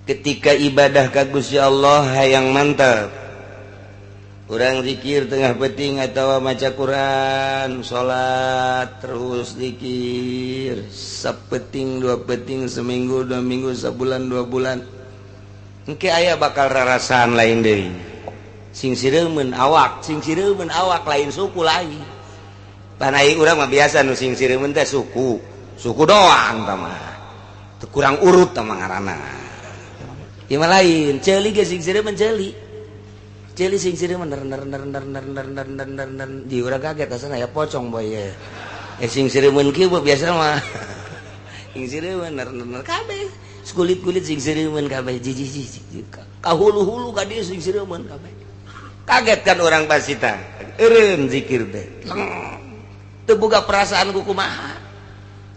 Ketika ibadah ka Gusti Allah hayang mantap, urang zikir tengah peuting atau maca Quran, salat, terus zikir sapeuting, 2 peuting, seminggu, 2 minggu, sebulan, 2 bulan, engke aya bakal rarasaan lain deui. Sing sireumeun awak, sing sireumeun awak, lain suku lain. Pan ai urang mah biasa nu sing sireumeun teh suku, suku doang tah mah. Teu kurang urut tah mah ngaranna. Ieu mah lain, ceuli ge sing sireumeun, ceuli. Ceuli sing sireumeun, ner ner ner ner ner ner ner ner ner ner, di urang kaget asana ya pocong boy ye. Eh, sing sireumeun kieu biasa mah. Sing sireumeun ner ner ner kabeh. Kulit-kulit sing sireumeun kabeh, jijik jijik. Ka hulu-hulu ka dieu sing sireumeun kabeh. Kaget kan orang pasti tah. Eureun zikir teh. Teu boga perasaan ku kumaha.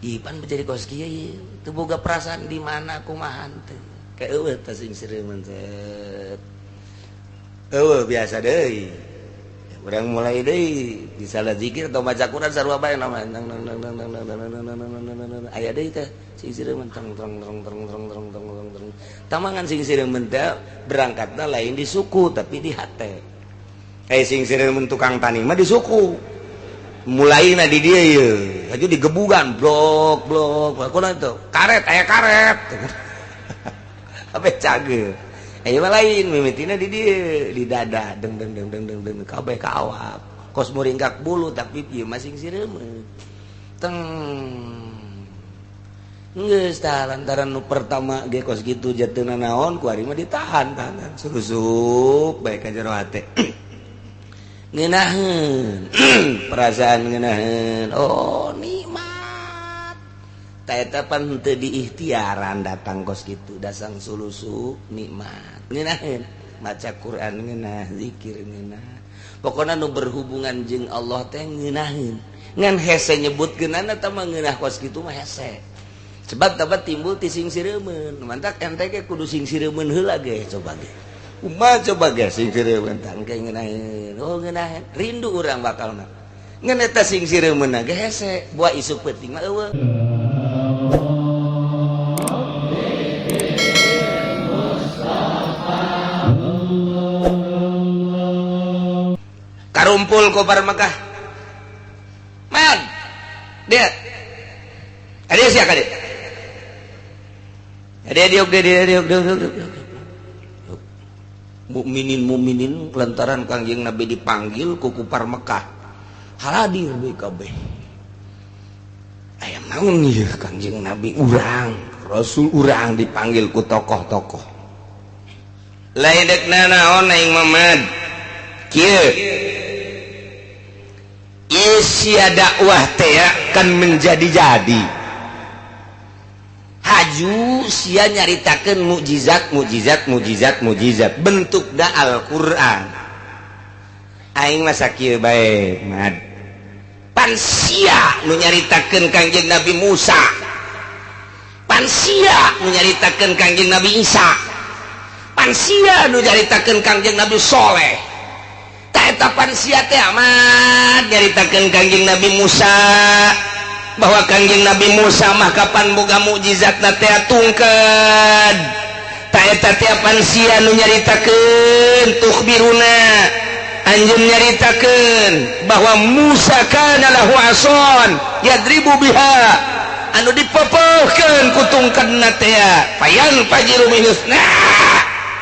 Ipan menjadi kos kieu ieu. Teu boga perasaan di mana kumaha teh. Kayak eueuh teh sing sireumeun set. Eueuh biasa deui. Urang mulai deui misalnya zikir atau baca Quran, sarua bae nama nang nang nang nang nang nang nang nang nang nang nang nang, aya deui teh sing sireumeun, teng teng teng teng teng teng teng teng teng. Tamangan sing sireumeun teh berangkatna lain di suku, tapi di hate. Eh, sing sireumeun tukang tani mah di suku. Mulaina di dieu ye, aju digebugan blok blok. Kunaon itu? Karet, aya karet. Kabeh cageur. Eh, mah lain, mimitina di dieu, di dada, deng deng deng deng deng deng, kabeh ka awak. Kos muringkak bulu, tapi ieu mah sing sireumeun. Teng. Geus tah, lantaran nu pertama ge kos kitu jatuhna naon, ku ari mah ditahan tahan susup bae ka jero hate. Ngeunaheun perasaan, ngeunaheun, oh nikmat. Ta eta pan teu diikhtiaran datang kos kitu, dasang sulusu nikmat. Ngeunaheun maca Quran, ngeunah zikir, ngeunah. Pokoknya nu berhubungan jeung Allah teh ngeunaheun. Ngan hese nyebutkeunana eta mah, ngeunah kos kitu mah hese. Sebab dapat timbul ti sing sireumeun. Mantak ente ge kudu sing sireumeun heula ge, coba ge. Kumaha coba ge sing sireumeun tah engke ngeunaheun. Oh, ngeunaheun. Rindu urang bakalna. Ngan eta sing sireumeun ge hese, buah isuk peuting mah eueuh. Karumpul kufar Mekah. Man. Dia. Ada siapa dia? Dia diuk dia dia diuk diuk diuk diuk. Mukminin mukminin, lantaran Kangjeng Nabi dipanggil ku kufar Mekah. Hadir BKB. Aya naon ieu Kangjeng Nabi urang, Rasul urang dipanggil ku tokoh-tokoh. Lain dek naon aing Muhammad. Kieu. Isia dakwah teh kan menjadi-jadi. Haju sia nyaritakeun mukjizat, mukjizat, mukjizat, mukjizat bentukna Al-Qur'an. Aing mah sakieu bae, Mad. Pan sia nu nyaritakeun Kangjeng Nabi Musa. Pan sia nu nyaritakeun Kangjeng Nabi Isa. Pan sia nu nyaritakeun Kangjeng Nabi Soleh. Ta eta pan sia teh amat nyaritakeun Kangjeng Nabi Musa, bahwa Kangjeng Nabi Musa mah kapan boga mukjizat na teh tungked. Ta eta teh pan sia nu nyaritakeun, tukhbiruna, anjeun nyaritakeun bahwa Musa kana lahu ason yadribu biha, anu dipepeuhkeun ku tungkedna teh fayan fajiru minhusna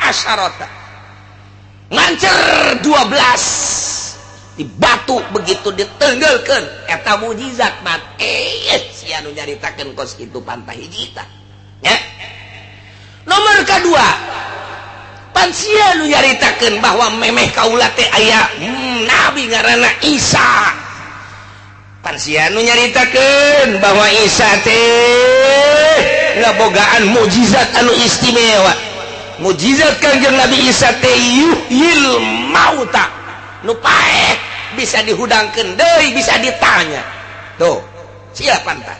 asyarata, ngancer 12 di batu begitu ditenggelkeun. Eta mukjizat, mat. Eh, sia nu nyaritakeun kos kitu pantah hiji tah nya. Nomor kedua, pan sia nu nyaritakeun bahwa memeh kaula teh aya nabi ngaranna Isa. Pan sia nu nyaritakeun bahwa Isa teh ngabogaan mukjizat anu istimewa. Mukjizat Kangjeng Nabi Isa teh yuhyil mauta, nu paeh bisa dihudangkeun deui, bisa ditanya. Tuh siapa tah.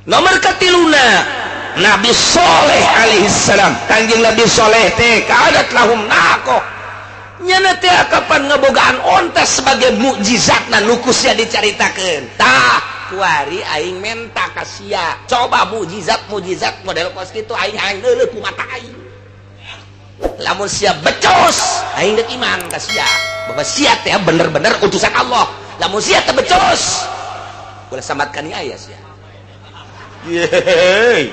Nomor ketiluna, Nabi Soleh alaihissalam. Kangjeng Nabi Soleh teh kadat lahum naqoh, nyana teh kapan ngebogaan onta sebagai mukjizatna nu ku sia dicaritakeun. Tah, kuari aing menta ka sia, coba mukjizat mukjizat model kos kitu aing hayang neuleuh ku mata aing. Lamun sia becus, aing dek iman ka sia bahwa sia teh bener-bener utusan Allah. Lamun sia teh becus, ulah samatkan aya sia. Yeay,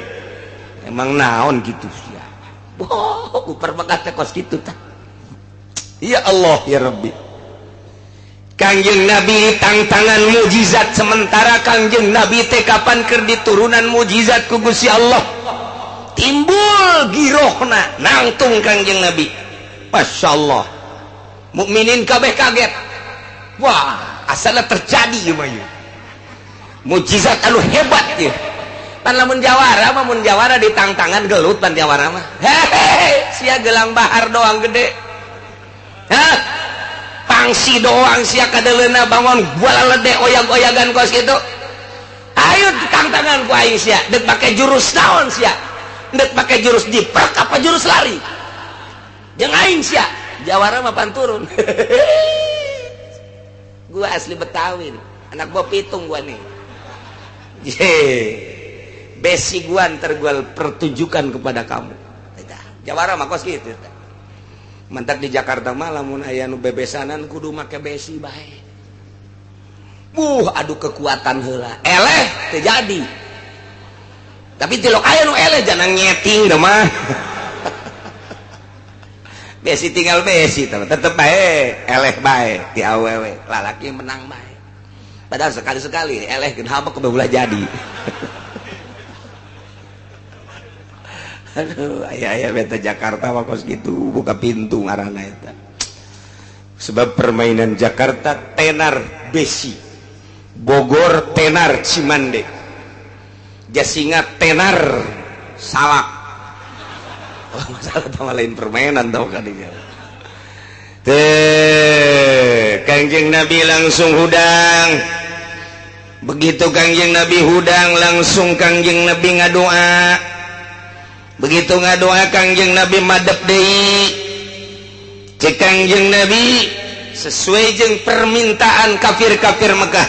emang naon gitu sia. Wah, kuper Mekah teh kos kitu tah. Ya Allah ya Rabbi. Kangjeng Nabi tangtangan mujizat, sementara Kangjeng Nabi teh kapan keur diturunan mujizat ku Gusti Allah, timbul girohna nangtung Kangjeng Nabi. Masya Allah, mukminin kabeh kaget. Wah, asalnya terjadi ieu mah, ieu mujizat anu hebat ieu. Pan lamun jawara mah, mun jawara ditangtangan gelut pan jawara mah. Hehehe, sia gelang bahar doang gede. Hah? Pangsi doang sia, kadeleuna bangun lede oyag-oyagan kos gitu. Ayo tangtangan ku aing sia, dek make jurus naon sia? Dek make jurus jiprak apa jurus lari? Jeung aing sia. Jawara mah pan turun. Gua asli Betawi nih. Anak gua pitung gua nih. Ye. Besi gua ntar gua pertunjukan kepada kamu. Jawara mah kos gitu. Mantak di Jakarta mah lamun aya nu bebesanan kudu make besi bae. Adu kekuatan heula. Eleh teu jadi. Tapi tilok aya nu eleh jangan nyeting dah mah. Besi tinggal besi tetep bae eleh bae ti awewe, lalaki menang bae. Padahal sekali-sekali eleh kenapa kebeula jadi. Aduh, aya-aya beta Jakarta mah kos gitu, buka pintu ngaranna eta. Sebab permainan Jakarta tenar besi, Bogor tenar Cimande, Jasinga tenar salak. Oh, masalah sama lain permainan tau kadinya. Teh, Kangjeng Nabi langsung hudang. Begitu Kangjeng Nabi hudang, langsung Kangjeng Nabi ngadoa. Begitu ngadoa Kangjeng Nabi madep deui. Cek Kangjeng Nabi sesuai jeung permintaan kafir-kafir Mekah.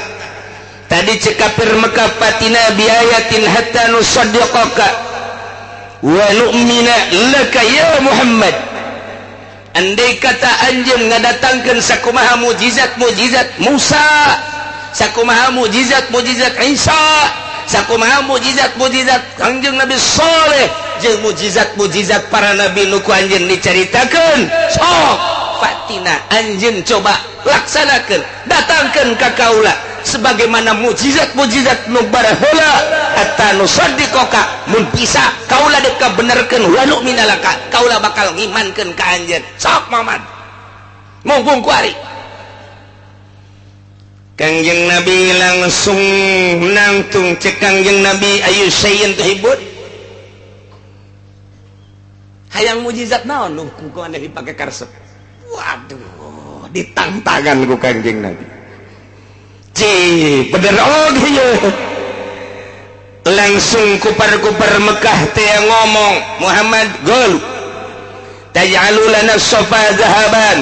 Tadi cek kafir Mekah, fatina biayatin hatta nusaddiqaka wa nu'mina laka ya Muhammad. Andai kata anjeun ngadatangkeun sakumaha mujizat-mujizat Musa, sakumaha mujizat-mujizat Isa, sakumaha mujizat-mujizat Kangjeng Nabi Saleh, jeung mujizat-mujizat para nabi nu ku anjeun dicaritakeun, sok fatina anjeun coba laksanakeun, datangkeun ka kaula sebagaimana mujizat-mujizat nu baraheula, hatta nusaddiqaka, mun bisa kaula dek kabenerkeun, wa nu'mina laka, kaula bakal ngimankeun ka anjeun. Sok Muhammad, mumpung kuari. Kangjeng Nabi langsung nangtung. Cek Kangjeng Nabi, ayu syai'in tuhibun, hayang mujizat naon nu ku maneh dipake karesep. Waduh, ditangtangan ku Kangjeng Nabi. Ci bener oge ye. Langsung kupar-kupar Mekah teh ngomong, Muhammad gol taj'alu lana sofa zahaban.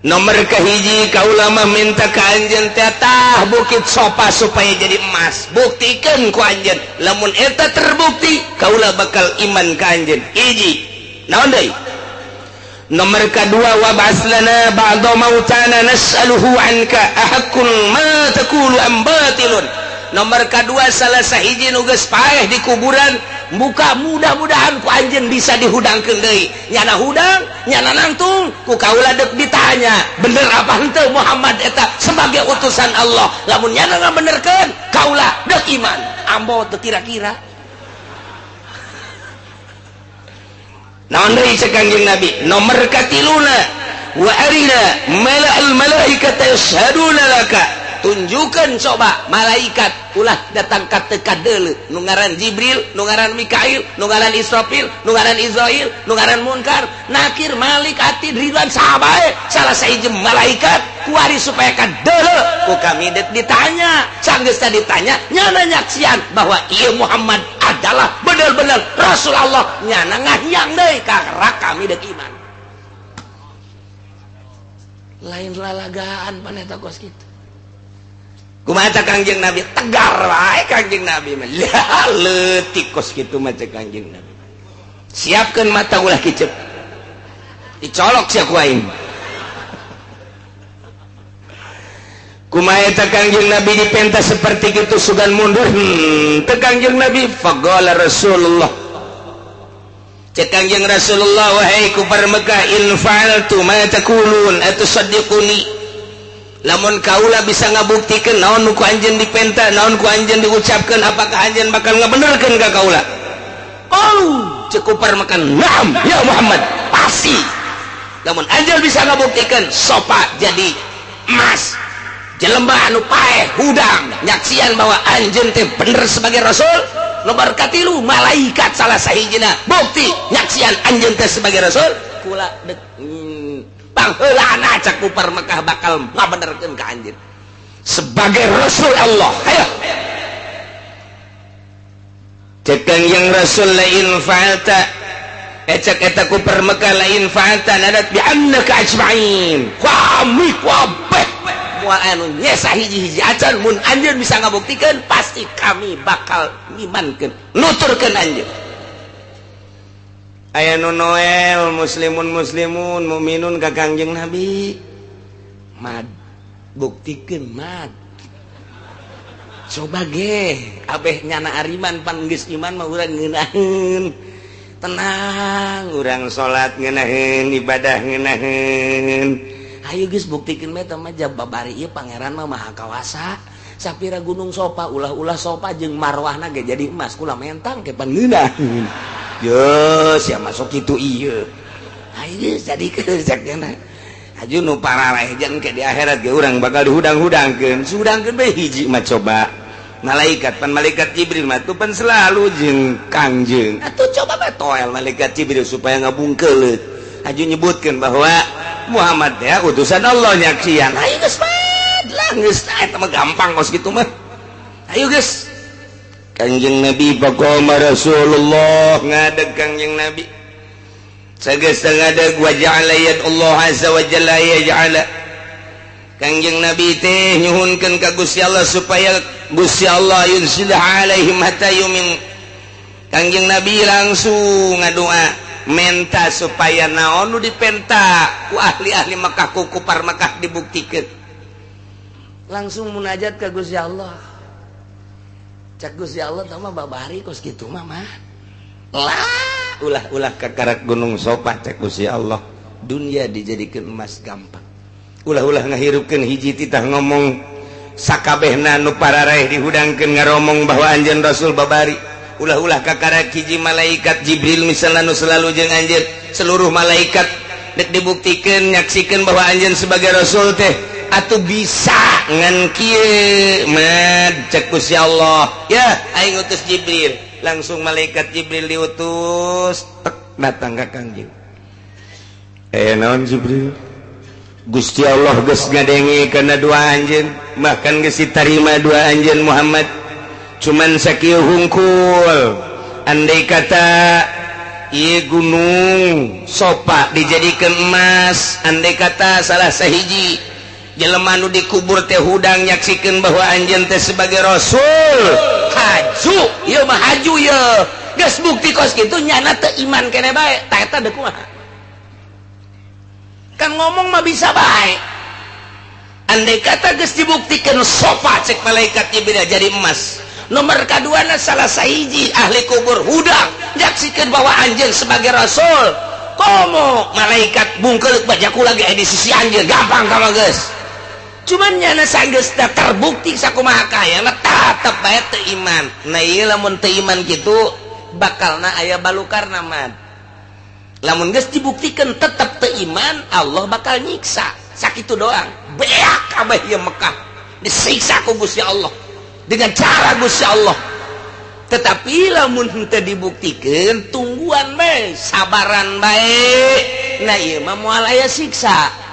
Nomor kahiji, kaula mah minta ka anjeun teh tah bukit Sofa supaya jadi emas. Buktikan ku anjeun, lamun eta terbukti kaula bakal iman ka anjeun. Hiji, naon deui? Nomor kedua, wa ba'ats lana ba'da mautana nas'aluhu anka ahaqqun ma taqulu am batilun. Nomor kedua, salah sahiji nu geus paeh di kuburan buka, mudah-mudahan ku anjeun bisa dihudangkeun deui. Nyana hudang, nyana nangtung, ku kaula dek ditanya bener apa henteu Muhammad eta sebagai utusan Allah. Lamun nyana ngabenerkeun, kaula dek iman. Ambo teu kira-kira. Naon deui cek Kangjeng Nabi? Nomor katiluna, wa arina mala'al malaikata yashhaduna laka. Tunjukkan coba malaikat ulah datang ka teu kadeuleu, nu ngaran Jibril, nu ngaran Mikail, nu ngaran Israfil, nu ngaran Israil, nu ngaran Munkar, Nakir, Malik, Atid, Ridwan, sahabae salah sahiji malaikat kuari supaya kadeuleu ku kami dek ditanya. Sanggeus ditanya, nyana nyaksian bahwa ieu Muhammad adalah bener-bener Rasul Allah, nyana ngahyang deui karena kami dek iman. Lain lalagaan paneta kos kitu. Kumaha Kangjeng Nabi? Tegar wae Kangjeng Nabi mah. Lah leutik kos kitu mah cek Kangjeng Nabi. Siapkan mata, ulah kicep, dicolok sia ku aing. Kumaha eta Kangjeng Nabi dipenta seperti itu, sugan mundur? Teu Kangjeng Nabi. Faqala Rasulullah, cek Kangjeng Rasulullah, "Wahai kufar Mekah, in fa'altu ma taqulun atusaddiquni?" Lamun kaula bisa ngabuktikeun naon nu ku anjeun dipenta, naon ku anjeun diucapkeun, apakah anjeun bakal ngabenerkeun ka kaula? Qalu, cek kufar Mekah, "Na'am ya Muhammad, pasti. Lamun anjeun bisa ngabuktikeun Sofa jadi emas, jelema anu paeh hudang nyaksian bahwa anjeun teh bener sebagai rasul, nomor katilu malaikat salah sahijina bukti nyaksian anjeun teh sebagai rasul, kula dek pangheulana," cak kufar Mekah, "bakal ngabenerkeun ka anjeun sebagai rasul Allah." Ayo, cek Kangjeng Rasul, "Lain fa'alta," cek eta kufar Mekah, "lain fa'alta nadat bi annaka ajma'in." Kami kabeh moal anu nyesa hiji-hiji acan. Mun anjeun bisa ngabuktikeun, pasti kami bakal ngimankeun, nuturkeun anjeun. Aya nu Noel, muslimun muslimun mukminun ka Kangjeng Nabi, "Mad, buktikeun, Mad, coba ge." Abeh nyana ariman, pan geus iman mah urang ngeunaheun, tenang, urang salat ngeunaheun, ibadah ngeunaheun. Ayo geus, buktikeun bae teh mah. Babari ieu Pangeran mah Maha Kawasa. Sapira gunung Sofa, ulah-ulah Sofa jeung Marwahna ge jadi emas, kula mentang ke pan ngeunaheun. Yo sia masuk kitu ieu. Ayo jadi cek. Aju nu pararaeh ke di akhirat ge urang bakal dihudang-hudangkeun. Sudangkeun bae hiji mah, coba malaikat, pan malaikat Jibril mah tuh pan selalu jeung Kangjeng. Atuh coba bae toel malaikat Jibril supaya ngabungkeuleut, aju nyebutkeun bahwa Muhammad ya utusan Allah, nyaksian. Ayo geus lah, geus eta mah gampang kos kitu mah. Ayo geus, Kangjeng Nabi, faqama Rasulullah, ngadeg Kangjeng Nabi. Sageus ngadeg, wa ja'ala Allah azza wa jalla yaj'ala, Kangjeng Nabi teh nyuhunkeun ka Gusti Allah supaya Gusti Allah yunzilah alaihim hatta yumin. Kangjeng Nabi langsung ngadoa, menta supaya naon nu dipenta ku ahli-ahli Mekah, ku kufar Mekah dibuktikeun. Langsung munajat ka Gusti Allah. Cak Gusti Allah, "Tah mah babari kos kitu mah mah lah, ulah-ulah kakarak gunung Sofa," cek Gusti Allah, "dunia dijadikan emas gampang. Ulah-ulah ngahirupkeun hiji titah ngomong, sakabehna nu pararaeh dihudangkeun ngaromong bahwa anjeun rasul babari. Ulah-ulah kakarak hiji malaikat Jibril misalnya nu selalu jeung anjeun, seluruh malaikat dek dibuktikeun nyaksikeun bahwa anjeun sebagai rasul teh atuh bisa ngan kieu, Mad," cek Gusti Allah. "Ya, aing utus Jibril." Langsung malaikat Jibril diutus, tek, datang ka Kangjeng. "Eh, naon, Jibril?" "Gusti Allah geus ngadenge kana doa anjeun, bahkan geus ditarima doa anjeun, Muhammad. Cuman sakieu hungkul, andai kata ieu gunung Sofa dijadikan emas, andai kata salah sahiji jelema nu dikubur teh hudang nyaksikeun bahwa anjeun teh sebagai rasul, haju ieu mah, haju ieu. Geus bukti kos kitu, nyana teu iman kene bae." Tah, eta deuk kumaha? Kan ngomong mah bisa bae. Andai kata geus dibuktikan Sofa, cek malaikat Jibril, jadi emas, nomor kaduana salah sahiji ahli kubur hudang nyaksikan bahwa anjeun sebagai rasul, komo malaikat bungkeuleuh bajaku lagi di sisi anjeun, gampang kama geus. Cuman nyana sanggeus terbukti sakumaha kaya tetep bae teu iman. Nah, ieu lamun teu iman kitu bakalna aya balukarna, Mad. Lamun geus dibuktikan tetep teu iman, Allah bakal nyiksa sakitu doang. Beak kabeh ieu Mekah disiksa ku Gusti Allah dengan cara Gusti Allah. Tetapi lamun henteu dibuktikan, tungguan bae, sabaran bae. Nah, ieu mah moal aya siksa.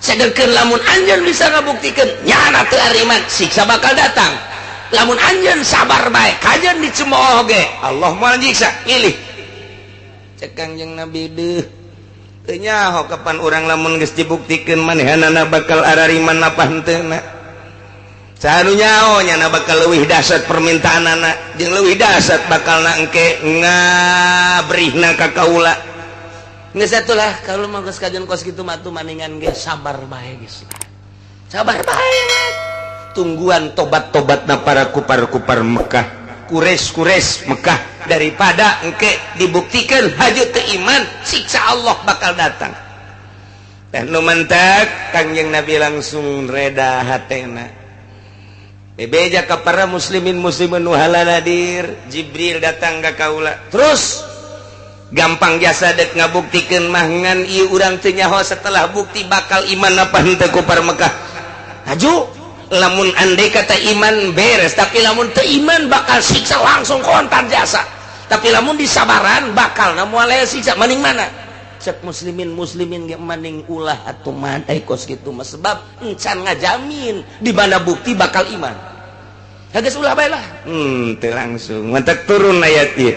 Sedangkan lamun anjeun bisa ngabuktikan nyana teu ariman, siksa bakal datang. Lamun anjeun sabar bae, kajeun dicemooh ge Allah moal nyiksa. Milih, cek Kangjeng Nabi. Deuh, teu nyaho kapan urang lamun geus dibuktikan manehanana bakal arariman apa henteu. Saha nu nyaho nyana bakal leuwih dahsyat permintaan anak jeung leuwih dahsyat bakal na engke ngabrihna ka kaula. Geus atulah, kalau mah geus kajen kos kitu mah, tuh maningan ge sabar bae, geus lah, sabar bae mah. Tungguan tobat-tobatna para kupar-kupar Mekah, Quraisy-Quraisy Mekah, daripada engke dibuktikan haju teu iman, siksa Allah bakal datang. Teh nu mantak Kangjeng Nabi langsung reda hatena, bebeja ka para muslimin muslimin nu haladir, "Jibril datang ka kaula." Terus gampang jasa dek ngabuktikeun mah, ngan ieu urang teu nyaho setelah bukti bakal iman apa henteu kupar Mekah. Haju lamun andai kata iman, beres, tapi lamun teu iman bakal siksa langsung kontan jasa, tapi lamun disabaran bakal na moal siksa. Maning mana? Cek muslimin muslimin ge, maning ulah atuh man, eh kos kitu mah, sebab encan ngajamin di mana bukti bakal iman. Geus ulah bae lah. Teu langsung mantak turun ayat ieu,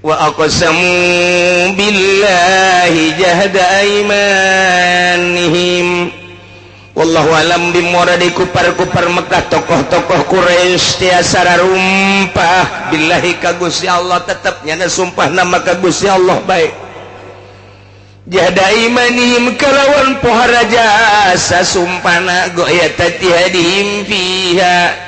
wa aqsamu billahi jahda aimanihim wallahu alam bimuradi. Kupar-kupar Mekah, tokoh-tokoh Quraisy tiasa rumpah billahi ka Gusti Allah, tetep nyana sumpah nama ka Gusti Allah baik, jahda imanihim kalawan pohara jasa sumpahna, ghayata ijtihadihim fiha.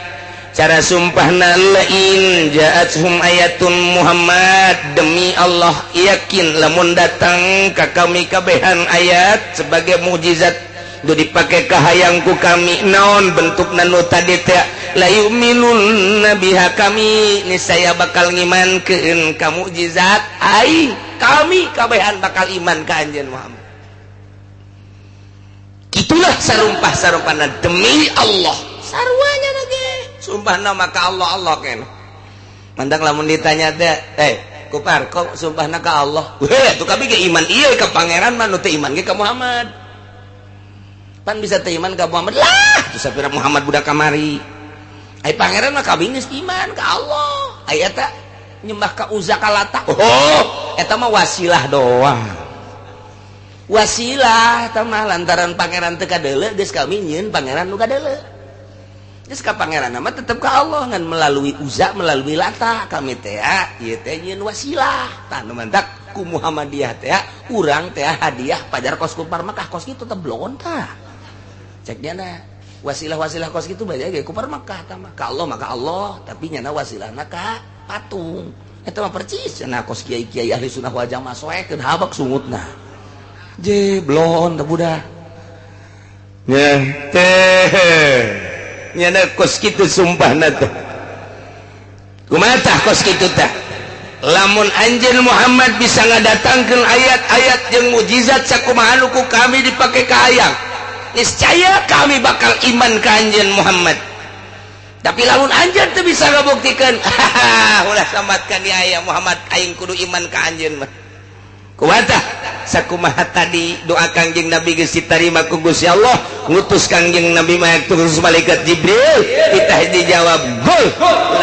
Cara sumpahna, lain ja'athum ayatun Muhammad, demi Allah yakin lamun datang ka kami kabehan ayat sebagai mukjizat du dipake kahayangku kami, naon bentuk nu tadi teh, la yu'minunna biha, kami niscaya bakal ngimankeun ka mukjizat aing, kami kabehan bakal iman ka anjeun Muhammad. Itulah sarumpah sarumpahna, demi Allah sarwanya lagi sumpah nama ka Allah. Allah kan mandang lamun ditanya teh, "Eh kupar, kok sumpahna ka Allah?" Weh, tuh kami ge iman iya ka pangeran mah, nu teu iman ge ka Muhammad. Pan bisa teu iman ka Muhammad lah, tuh sapira Muhammad budak kamari. Ai pangeran mah kami geus iman ka Allah. Ai eta nyembah ka Uzza, ka Lata, oh eta mah wasilah doang, wasilah eta mah. Lantaran pangeran teu kadeuleu, geus kami nyieun pangeran nu kadeuleu. Geus ka pangeran mah tetep ka Allah, ngan melalui Uzza, melalui Lata, kami teh ieu teh nyieun wasilah. Tah, nu mantak ku Muhammadiyah teh urang teh hadiah pajar kos kupar Mekah kos kitu teh blon. Tah, cek dia na wasilah-wasilah kos kitu banyak ge kupar Mekah. Tah mah ka Allah maka Allah, tapi nyana wasilahna ka patung. Eta mah percis cenah kos kiai-kiai ahli sunnah wal jamaah, soekeun habak sungutna je blon teh budak nya teh nyana kos kitu sumpahna teh. Kumaha tah kos kitu tah? Lamun anjeun Muhammad bisa ngadatangkeun ayat-ayat jeung mukjizat sakumaha nu ku kami dipake kahayang, niscaya kami bakal iman ka anjeun Muhammad. Tapi lamun anjeun teu bisa ngabuktikeun, ulah sambatkan ya Muhammad, aing kudu iman ka anjeun mah. Kumaha tah? Sakumaha tadi doa Kangjeng Nabi geus ditarima ku Gusti Allah, ngutus Kangjeng Nabi mah terus malaikat Jibril, kita dijawab, gul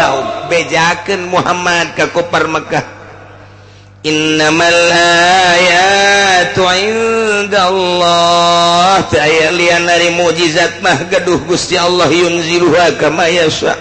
lahum, bejakeun Muhammad ka kupar Mekah, innamal ayatu indallah, teu aya lian dari mukjizat mah gaduh Gusti Allah, yunziluha kama yasha.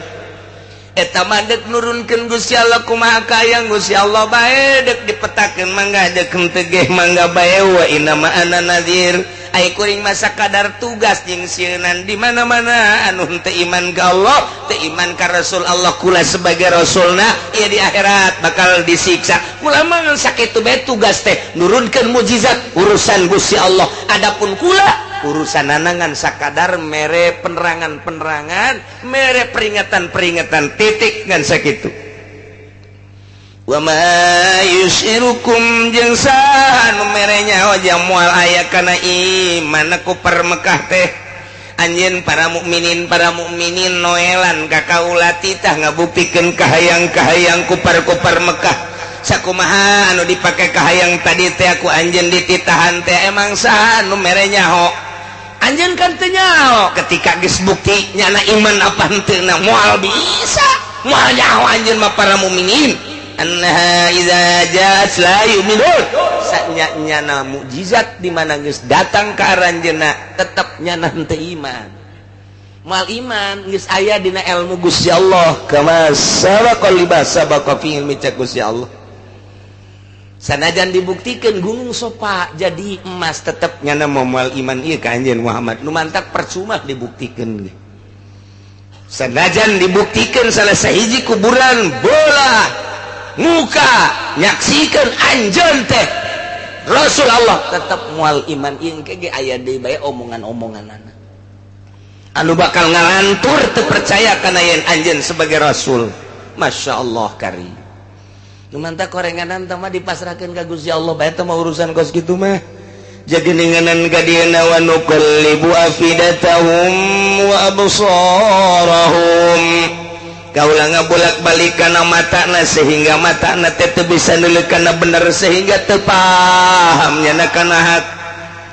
Eta mah dek nurunkeun Gusti Allah kumaha kayang Gusti Allah bae, dek dipetakeun mangga, dek henteu ge mangga bae. Wa inna ma ana nadzir, ai kuring mah sakadar tugas jeung sieunan di mana-mana anu henteu iman ka Allah, teu iman ka Rasul Allah. Kula sebagai rasulna ieu di akhirat bakal disiksa. Kula mah ngan sakitu bae tugas teh, nurunkeun mukjizat urusan Gusti Allah. Adapun kula urusan ngan sakadar mere penerangan-penerangan, mere peringatan-peringatan, titik, ngan sakitu. Wa ma yusyirukum, jeung saha nu mere nyaho moal aya kana iman kupar Mekah teh? Anjeun para mukminin noelan ka kaula, titah ngabuktikeun kahayang-kahayang kupar-kupar Mekah sakumaha anu dipake kahayang tadi teh aku anjeun dititahan teh. Emang saha nu mere nyaho? Anjeun kan teu nyaho ketika geus bukti nyana iman apa henteu na. Moal bisa, moal nyaho anjeun mah para mukminin, annaha idza ja'at la yu'minun. Sanya nyana mukjizat di mana geus datang ka aranjeunna, tetep nyana henteu iman. Moal iman geus aya dina ilmu Gusti Allah, kama sabaqa libas sabaqa fi ilmi, cek Gusti Allah. Sanajan dibuktikan Gunung Sopa jadi emas, tetep nyana moal iman ieu ka anjeun Muhammad. Nu mantak percuma dibuktikan. Sanajan dibuktikan salah sahiji kuburan bola muka nyaksikan anjeun teh Rasul Allah, tetap mual iman. Ieu ge aya deui bae omongan-omongan anak anu bakal ngalantur teu percaya kana yen anjeun sebagai rasul. Masya Allah kari. Nu mantak korenganan teh mah dipasrahkeun ka Gusti Allah bae teh mah, urusan kos kitu mah. Jadi ninganan ka dieuna, wa nuqallibu afidatahum wa absarahum, kaula ngabolak-balik kana matana sehingga matana teh teu bisa neuleuk kana bener, sehingga teu paham nyana kana hak.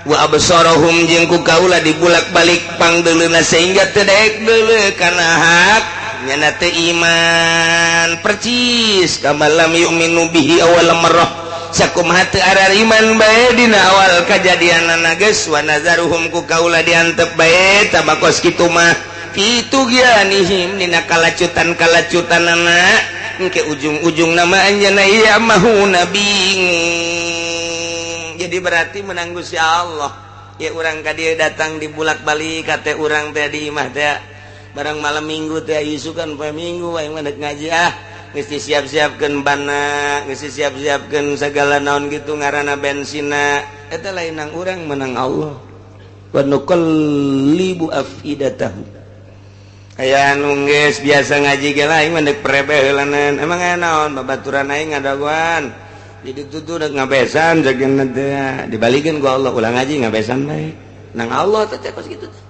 Wa absarahum, jeung ku kaula dibulak-balik pangdeuleuna sehingga teu daek deuleu kana hak, nyana teu iman. Percis kama lam yu'minu bihi awal marrah, sakumaha teu arariman bae dina awal kajadianana geus. Wa nazaruhum, ku kaula diantep bae tama kos kitu mah, fi tughyanihim, dina kalacutan-kalacutanana. Engke ujung-ujung nama anjeunna ya'mahuna, bingung. Jadi berarti menang Gusti Allah ya. Urang ka dieu datang dibulak-balik kate urang teh di imah teh barang malam Minggu teh, isukan poe Minggu aing mah ngaji. Ah, geus disiap-siapkeun bana, geus disiap-siapkeun segala naon gitu ngaranna bensina eta. Lain nang urang, menang Allah. Wa nuqallibu afidatahum. Aya anu geus biasa ngaji ge lain mah deuk prebe heulanan. Emang aya naon babaturan aing ngadagoan di ditu tuh, rek ngabesan jageuna teh dibalikeun ku Allah, ulah ngaji, ngabesan bae. Nang Allah teh kos kitu teh,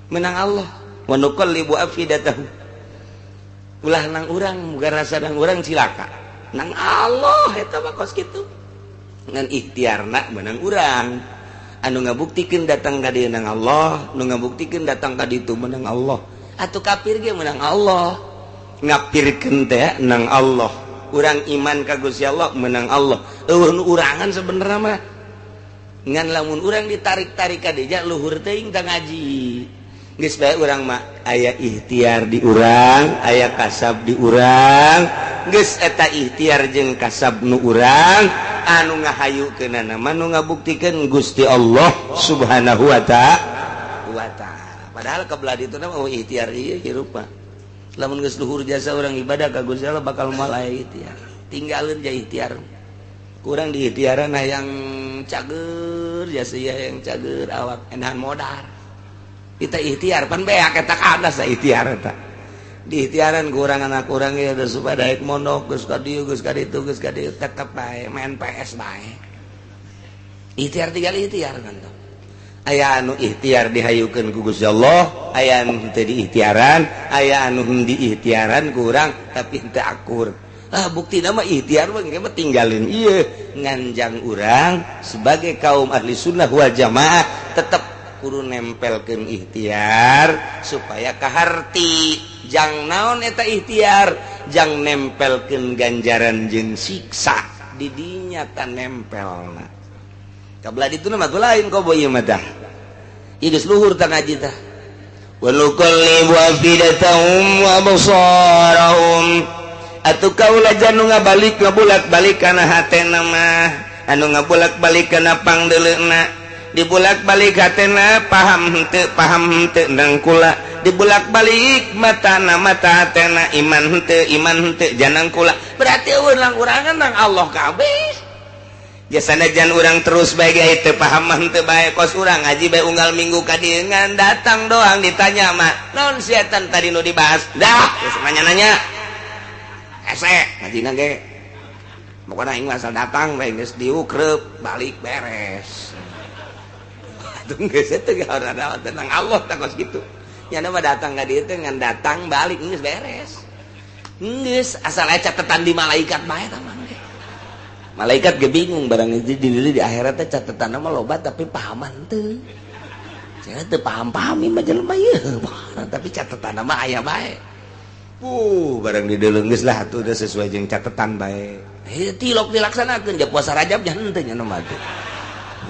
menang Allah. Wa nuqallibu afidatahum, ulah nang urang, muga rasa nang urang cilaka, nang Allah eta mah kos kitu. Ngan ikhtiarna menang urang. Anu ngabuktikeun datang ka dieu nang Allah, nu ngabuktikeun datang ka ditu menang Allah. Atuh kafir ge menang Allah, ngapirkeun teh nang Allah. Urang iman ka Gusti Allah menang Allah, euweuh nu urangan sebenarnya mah. Ngan lamun urang ditarik-tarik ka dinya, luhur teuing tah ngaji. Geus bae urang mah aya ikhtiar di urang, aya kasab di urang. Geus eta ikhtiar jeung kasab nu urang anu ngahayukeunana mah, nu ngabuktikeun Gusti Allah Subhanahu wa ta'ala. Padahal kebelah ditu mah ikhtiar ieu hirup mah. Lamun geus luhur jasa urang ibadah ka Gusti Allah, bakal moal aya ikhtiar. Tinggalin ja ikhtiar. Kurang di ikhtiaran yang cager jasa yang cager awak enahan modal. Kita ikhtiar pan beak eta kadas ikhtiar eta. Di ikhtiaran kurang anak kurang ya udah supaya daek mondok, geus ka dieu, geus ka ditu, geus ka dieu, tetep bae main PS bae. Ikhtiar tinggal ikhtiar kan tuh. Aya anu ikhtiar dihayukeun ku Gusti Allah, aya anu henteu diikhtiaran, aya anu diikhtiaran kurang tapi henteu akur. Ah, bukti nama ikhtiar mah mah tinggalin ieu. Nganjang urang sebagai kaum ahli sunnah wal jamaah tetep kudu nempelkeun ikhtiar supaya kaharti jang naon eta ikhtiar, jang nempelkeun ganjaran jeung siksa didinya ta nempelna. Kabelah ditu mah lain kobo ieu mah tah. Ieu geus luhur tah ngaji tah. Wa nuqallibu afidatahum wa absarahum, atuh kaula janu ngabalik ngabulak-balik kana hatena mah, anu ngabulak-balik kana pangdeuleuna. Dibulak-balik hatena, paham henteu, paham henteu nang kula. Dibulak-balik matana, mata hatena, iman henteu, iman henteu janang kula. Berarti euweuh lang urangan, nang Allah kabeh. Jasana jan urang terus bae ge teu paham mah henteu bae. Kos urang ngaji bae unggal minggu ka dieu, ngan datang doang, ditanya mah naon setan tadi nu dibahas, dah terus nanya-nanya hese ngajina ge. Pokoknya aing asal datang bae, geus diukrep balik beres. Tenang Allah tak gitu ya, mah datang ka dieu teh ngan datang balik geus beres. Geus asal aya catatan di malaikat bae tah mah. Malaikat ge bingung barang di akhirat teh catatan mah loba tapi pahaman teu. Saya teu paham-paham mah jelema ieu, tapi catatan mah aya bae. Barang di deuleu geus lah atuh, udah sesuai jeung catatan bae. Tilok dilaksanakeun ja puasa Rajab nya henteu nya mah teh.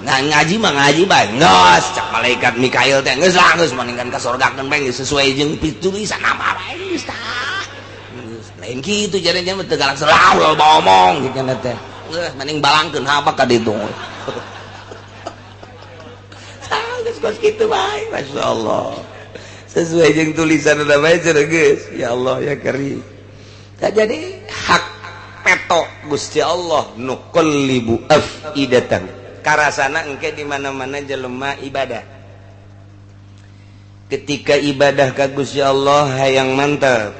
Nah, ngaji mah ngaji bae geus, cak malaikat Mikail teh geus lah, geus mendingan ka sorgakeun bae, geus sesuai jeung tulisan nama bae geus tah. Geus lain kitu jadinya mah teu galak selalu loba omong gitu teh. Geus mending balangkeun haba ka ditu. Tah geus kos kitu bae, masyaallah. Sesuai jeung tulisan udah bae cenah geus. Ya Allah ya Karim. Tak jadi hak peto Gusti Allah nuqallibu afidatan. Karasana engke di mana-mana jelema ibadah. Ketika ibadah ka Gusti Allah hayang mantap.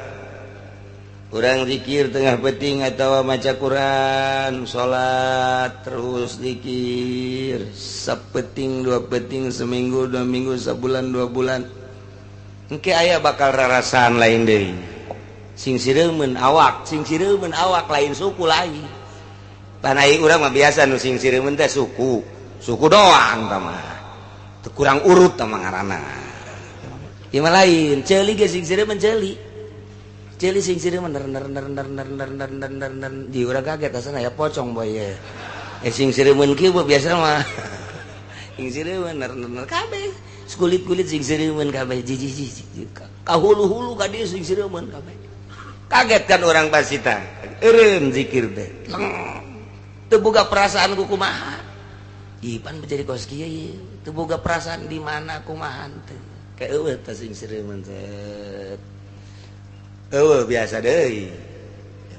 Urang zikir tengah peuting atau maca Quran, salat terus zikir, sapeting dua peting, seminggu 2 minggu, sebulan 2 bulan. Engke aya bakal rarasaan lain deui. Sing sireumeun awak, sing sireumeun awak lain suku lagi. Panai urang mah biasa nu sing sireumeun teh suku. Suku doang tah mah. Teu kurang urut tah mah ngaranna. Ieu mah lain, ceuli ge sing sireumeun ceuli. Ceuli sing sireumeun ner ner ner ner ner ner ner ner ner ner di urang kaget asana ya pocong boy ye. Eh sing sireumeun kieu biasa mah. Sing sireumeun ner ner ner kabeh. Kulit-kulit sing sireumeun kabeh jiji jiji. Ka hulu-hulu ka dieu sing sireumeun kabeh. Kaget kan orang pasti tah. Eureun zikir teh. Teu boga perasaan ku kumaha. Ipan menjadi kos kieu ieu. Teu boga perasaan di mana kumaha teh. Kayak eueuh teh sing sireumeun teh. Eueuh biasa deui.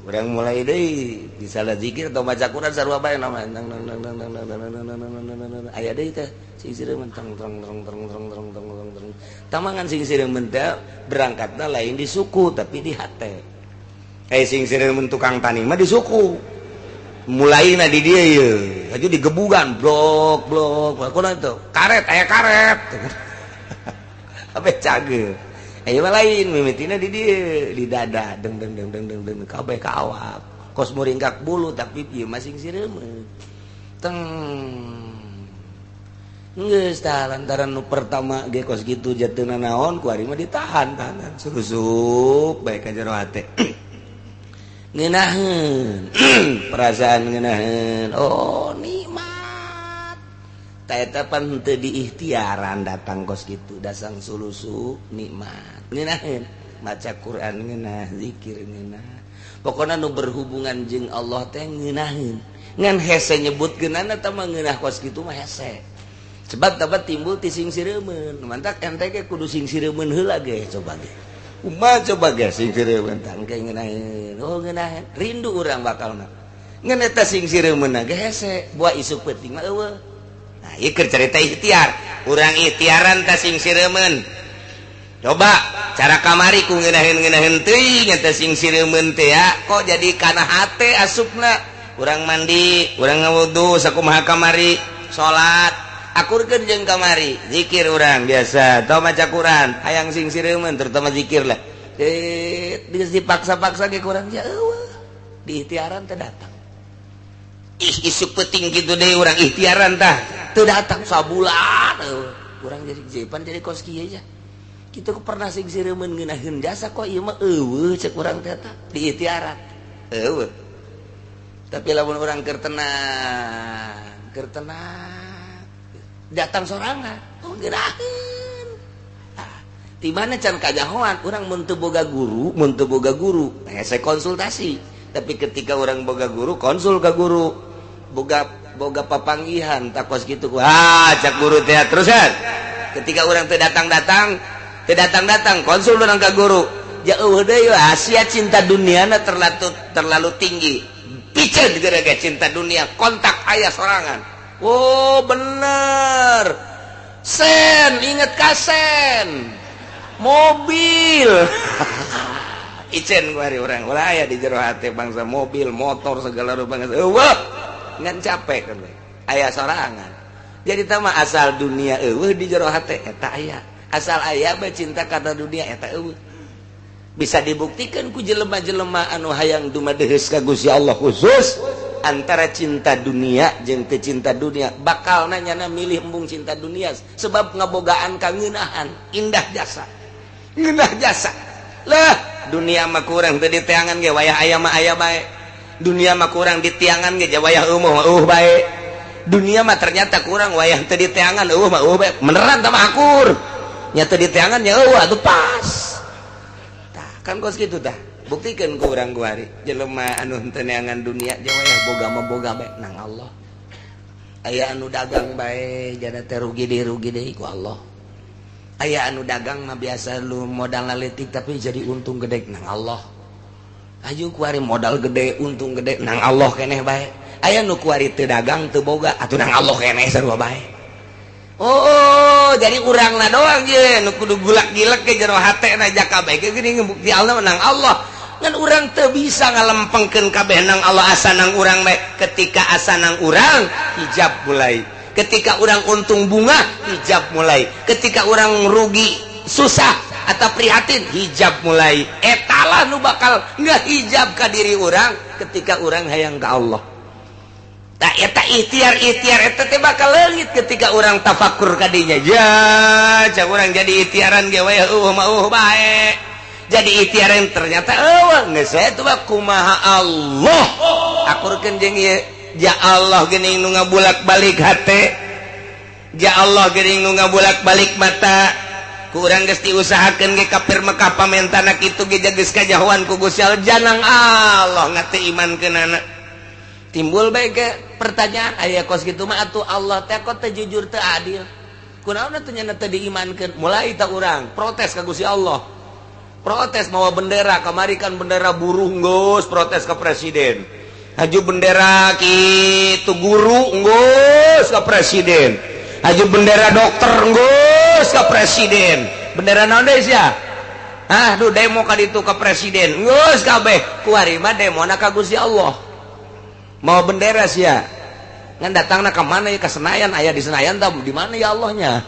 Urang mulai deui misalnya zikir atau baca Quran sarua bae nama nang nang nang nang nang nang nang nang nang nang nang nang aya deui teh sing sireumeun tong tong tong tong tong tong tong tong tong. Tamangan sing sireumeun teh berangkatna lain di suku tapi di hate. Eh sing sireumeun tukang tani mah di suku. Mulai na di dia ye aja digebugan blok blok kunaon itu karet aya karet apa cage aya mah lain mimitina di dia di dada deng deng deng deng deng deng kabeh ka awak kos muringkak bulu tapi ieu mah sing sireumeun teng geus tah lantaran nu pertama ge kos kitu jatuhna naon ku ari mah ditahan tahanan susup bae ka jero hate ngeunaheun perasaan ngeunaheun oh nikmat ta eta pan henteu diikhtiaran datang kos kitu dasang sulusup nikmat ngeunaheun maca Quran ngeunah zikir ngeunah pokona nu berhubungan jeung Allah teh ngeunaheun ngan hese nyebutkeunana eta mah ngeunah kos kitu mah hese sebab dapat timbul ti sing sireumeun mantak ente ge kudu sing sireumeun heula ge coba ge kumaha coba ge sing sireumeun tah engke ngeunaheun oh ngeunaheun rindu urang bakalna ngan eta sing sireumeun ge hese buah isuk peuting mah eueuh. Nah ieu keur carita ikhtiar urang ikhtiaran tah sing sireumeun coba cara kamari ku ngeunaheun-ngeunaheun teuing eta sing sireumeun teh ya kok jadi kana hate asupna urang mandi urang ngawudu sakumaha kamari salat akurkeun jeung kamari zikir urang biasa atau maca Quran hayang sing sireumeun terutama zikir lah eh geus dipaksa-paksa ge kurang ya eueuh di ikhtiaran teh datang ih isuk peuting kitu deui urang ikhtiaran tah teu datang sabulan eueuh urang jadi jepan jadi kos kieu aja kitu pernah sing sireumeun ngeunaheun jasa kok ieu mah eueuh cek urang teh tah di ikhtiaran eueuh tapi lamun urang keur tenang datang sorangan oh ngeunaheun ah di mana can kajahoan urang mun teu boga guru mun teu boga guru hese konsultasi tapi ketika orang boga guru konsul ke guru boga boga papanggihan takos gitu ah cak guru teh terus kan ketika orang teu datang-datang teu datang-datang konsul urang ka guru jauh deui Asia cinta dunia terlalu terlalu tinggi piceun gara-gara cinta dunia kontak ayah sorangan. Oh bener sen inget kasen mobil icen hari orang ulah aya di jero hati bangsa mobil motor segala rupa bangsa eueuh ngan capek kan aya sorangan jadi tama asal dunia eueuh di jero hati eta aya asal aya bae cinta kana dunia eta eueuh bisa dibuktikan ku jelema-jelema anu hayang dumadeheus ka Gusti Allah khusus antara cinta dunia jeung teu cinta dunia bakal nanya milih embung cinta dunia sebab ngabogaan kangeunahan indah jasa ngeunah jasa lah dunia mah kurang teu diteangan ge wayah aya mah aya bae dunia mah kurang ditiangan ge wayah eueuh eueuh bae. Dunia mah ternyata kurang wayah teu diteangan eueuh mah eueuh bae. Beneran tah mah akur. Nya teu diteangan nya eueuh atuh pas. Tah kan kos kitu tah. Buktikan ku urang kuari jelema anu henteu neangan dunia jeung wayah boga mah boga bae nang Allah. Aya anu dagang bae jana teh rugi deui ku Allah. Aya anu dagang mah biasa lu modal leutik tapi jadi untung gede nang Allah. Aju kuari modal gede untung gede nang Allah keneh bae. Aya nu kuari teu dagang teu boga atuh nang Allah keneh sarua bae. Oh, jadi urangna doang je nu kudu gulak-gilek ke jero hatena jaka bae geuning bukti Allah nang Allah. Ngan urang teu bisa ngalempengkeun kabeh nang Allah asa nang urang bae. Ketika asa nang urang hijab mulai. Ketika urang untung bunga hijab mulai. Ketika urang rugi susah atau prihatin hijab mulai. Etalah nu bakal ngehijab ka diri urang ketika urang hayang ka Allah. Tak eta ikhtiar-ikhtiar eta teh bakal leungit ketika urang tafakur ka dinya. Ya, cak urang jadi ikhtiaran ge we eueuh mah eueuh bae. Jadi ikhtiaran ternyata eueuh geus we atuh kumaha Allah. Akurkeun jeung ieu. Ya Allah geuning nu ngabulak-balik hate. Ya Allah geuning nu ngabulak-balik mata. Ku urang geus diusahakeun ge kafir Mekah pamentana kitu ge geus kajahoan ku Gusti Allah janang Allah ngate imankeunana. Timbul bae ge pertanyaan aya kos kitu mah atuh Allah teh kok teu jujur teu adil. Kunaon atuh nya teu diimankeun? Mulai tah urang protes ka Gusti Allah. Protes mawa bendera kamari kan bendera buruh geus protes ke presiden. Haju bendera kitu guru geus ka presiden. Haju bendera dokter geus ka presiden. Bendera naon deui sia? Ah, duh demo ka ditu ka presiden. Geus kabeh. Kuari mah demona ka Gusti Allah. Mau bendera sia. Ngan datangna ka mana ya ka Senayan, aya di Senayan tah di mana ya Allahnya?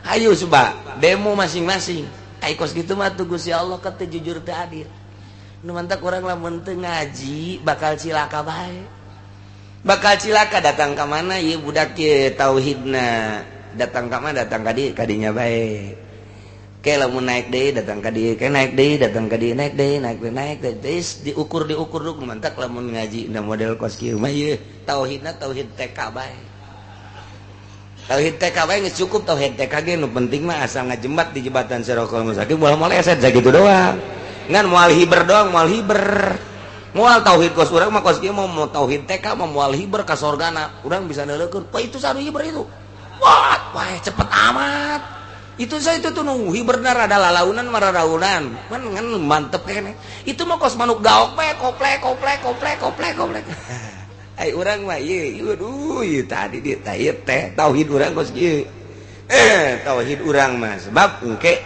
Ayo coba demo masing-masing. Ai kos kitu mah tuh Gusti Allah teu jujur teu adil. Nu mantak urang lamun teu ngaji bakal cilaka bae. Bakal cilaka datang ka mana ieu budak ye tauhidna. Datang ka mana datang ka dieu kadinya bae. Ke lamun naik deui datang ka dieu, ke naik deui datang ka dieu, naik deui, naik deui, naik deui, diukur diukur duk mantak lamun ngaji na model kos kieu mah ieu tauhidna tauhid TK bae. Tauhid TK bae geus cukup tauhid TK ge nu penting mah asal ngajembat di jembatan Sirotol Mustaqim moal moleset sakitu doang. Ngan moal hiber doang, moal hiber. Moal tauhid kos urang mah kos kieu mau tauhid TK mah moal hiber ka sorgana. Urang bisa neuleukeun, wah itu sanu hiber itu. Wah, wah cepet amat. Itu saya itu tuh nu hiberna rada lalaunan mararaunan. Man ngan mantep kene. Itu mah kos manuk gaok bae koplek koplek koplek koplek koplek. Ai urang mah ieu, aduh ieu tadi di teh ieu teh tauhid urang kos kieu. Tauhid urang mah sebab engke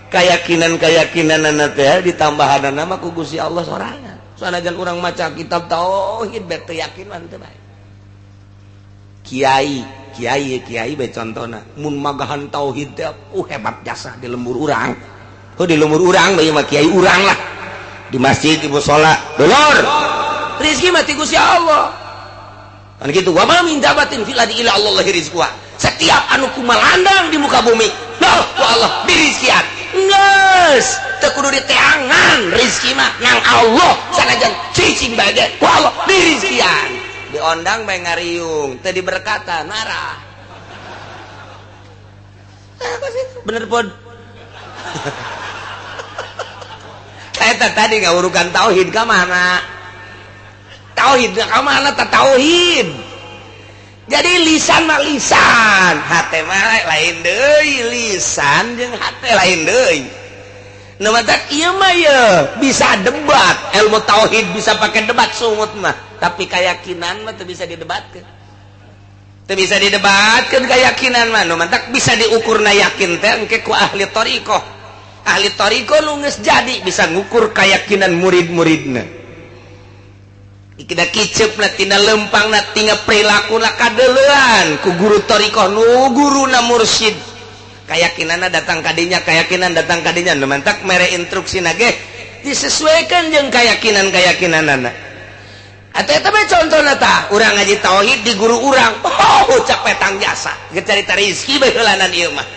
keyakinan-keyakinanana teh ditambahanana mah ku Gusti Allah sorangan. Sanajan urang maca kitab tauhid bae teu yakin mah teu bae. Kiai, kiai, kiai bae contona mun magahan tauhid teh hebat jasa di lembur urang. Oh di lembur urang bae mah kiai urang lah. Di masjid di musala, dulur. Rezeki mah ti Gusti Allah. Kan gitu, wa ma min dabatin fil ardi illa Allah rizquha. Setiap anu kumalandang di muka bumi, loh ku Allah dirizkian. Geus, teu kudu diteangan rezeki mah nang Allah sanajan cicing bae ge ku Allah dirizkian. Diondang bae ngariung, teu diberkatan marah. Bener pod. Eta tadi ngawurukan tauhid ka mana? Tauhid ka mana ta tauhid? Jadi lisan mah lisan, hate mah lain deui, lisan jeung hate lain deui. Nu matak ieu mah ye bisa debat, ilmu tauhid bisa pakai debat sungut mah, tapi keyakinan mah teu bisa didebatkeun. Teu bisa didebatkeun keyakinan mah, nu matak bisa diukurna yakin teh engke ku ahli thariqah. Ahli thariqah nu geus jadi bisa ngukur keyakinan murid-muridna. Kita kicep na tina lempang na tina perilaku na kadeuleuan ku guru thariqah nu guruna mursyid. Keyakinanna datang kadinya, keyakinan datang kadinya, nu mantak mere instruksi ge disesuaikan jeung keyakinan-keyakinanana. Atau eta bae contohna tah, urang ngaji tauhid di guru urang, oh capek tang jasa, geus carita rezeki bae heulanan ieu mah.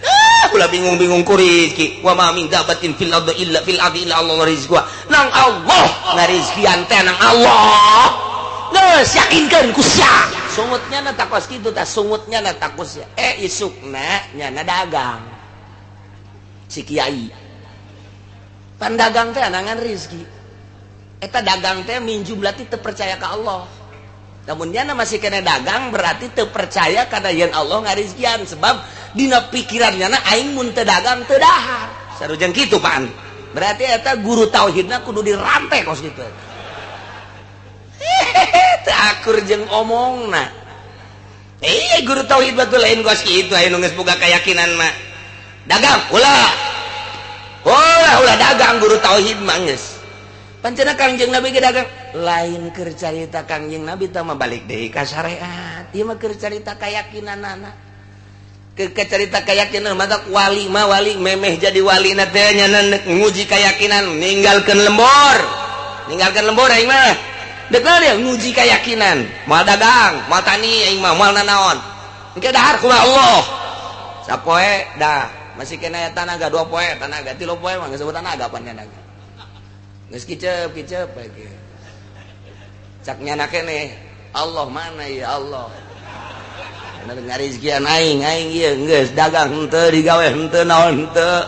Ah, ulah bingung-bingung ku rezeki. Wa ma min dabatin fil ardi illa fil ardi illa Allah rizquha. Nang Allah ngarizkian teh nang Allah. Geus yakinkeun ku sia. Sungutnya na takos kitu tah, sungutnya na takos isukna nyana dagang. Si kiai. Pan dagang teh anangan rizki. Eta dagang teh minjum berarti teu percaya ka Allah. Namun nyana masih kena dagang berarti teu percaya kana yen Allah ngarizkian sebab dina pikiran nyana aing mun teu dagang teu dahar. Sarujeng kitu pan. Berarti eta guru tauhidna kudu dirantai kos kitu. Hehehe, teu akur jeung omongna. Guru tauhid batu lain kos kitu aya nu geus boga keyakinan mah. Dagang ulah. Ulah ulah dagang guru tauhid mah geus. Pancena Kangjeng Nabi ge dagang lain keur carita Kangjeng Nabi tah mah balik deui ka syariat. Ieu mah keur carita keyakinanana. Ke carita keyakinan mah wali mah wali memeh jadi wali na teh nya nguji keyakinan ninggalkeun lembur. Ninggalkeun lembur aing mah. Dek dia nguji keyakinan, moal dagang, moal tani aing mah moal nanaon. Engke dahar kumaha Allah. Sapoe dah masih kena tanaga 2 poe tanaga 3 poe mah geus tanaga pan nyana. Geus kicep-kicep bae ge. Cak nyana keneh, Allah mana ya Allah. Anu ngarizkian aing, aing ieu geus dagang henteu digawe henteu naon henteu.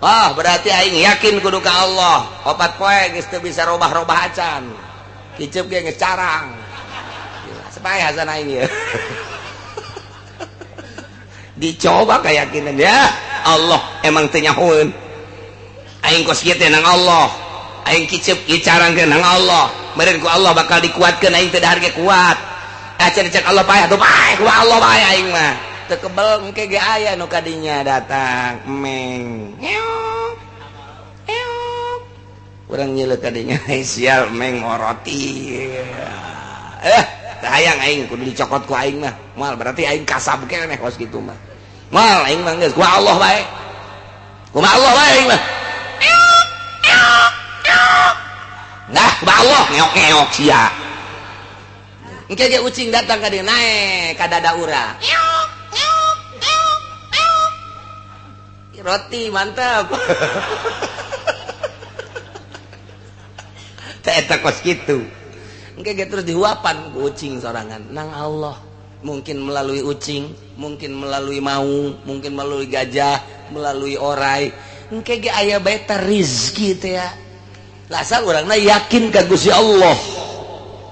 Ah berarti aing yakin kudu ka Allah. 4 poe geus teu bisa robah-robah acan. Kicep ge geus carang. Supaya hasan aing ieu. Dicoba keyakinan ya Allah emang teu nyahoeun. Aing kos kieu teh nang Allah. Aing kicep kieu carang teh nang Allah. Meureun ku Allah bakal dikuatkeun aing teu dahar ge kuat. Acan cek Allah paeh atuh paeh ku Allah bae aing mah. Teu kebel engke ge aya nu kadinya datang meng. Ngeok. Ngeok. Urang nyeuleuh kadinya sial meng roti. Hayang aing kudu dicokot ku aing mah. Moal berarti aing kasab keneh kos kitu mah. Moal aing mah geus ku Allah bae. Kumaha Allah bae aing mah. Nah, ku Allah ngeok-ngeok sia. Engke ge ucing datang ka dieu naek ka dada urang. Roti mantap. Teh eta kos kitu. Engke ge terus dihuapan ku ucing sorangan nang Allah. Mungkin melalui ucing, mungkin melalui maung, mungkin melalui gajah, melalui orai. Engke ge aya bae teh rizki teh ya. Lasal urangna yakin ka Gusti Allah.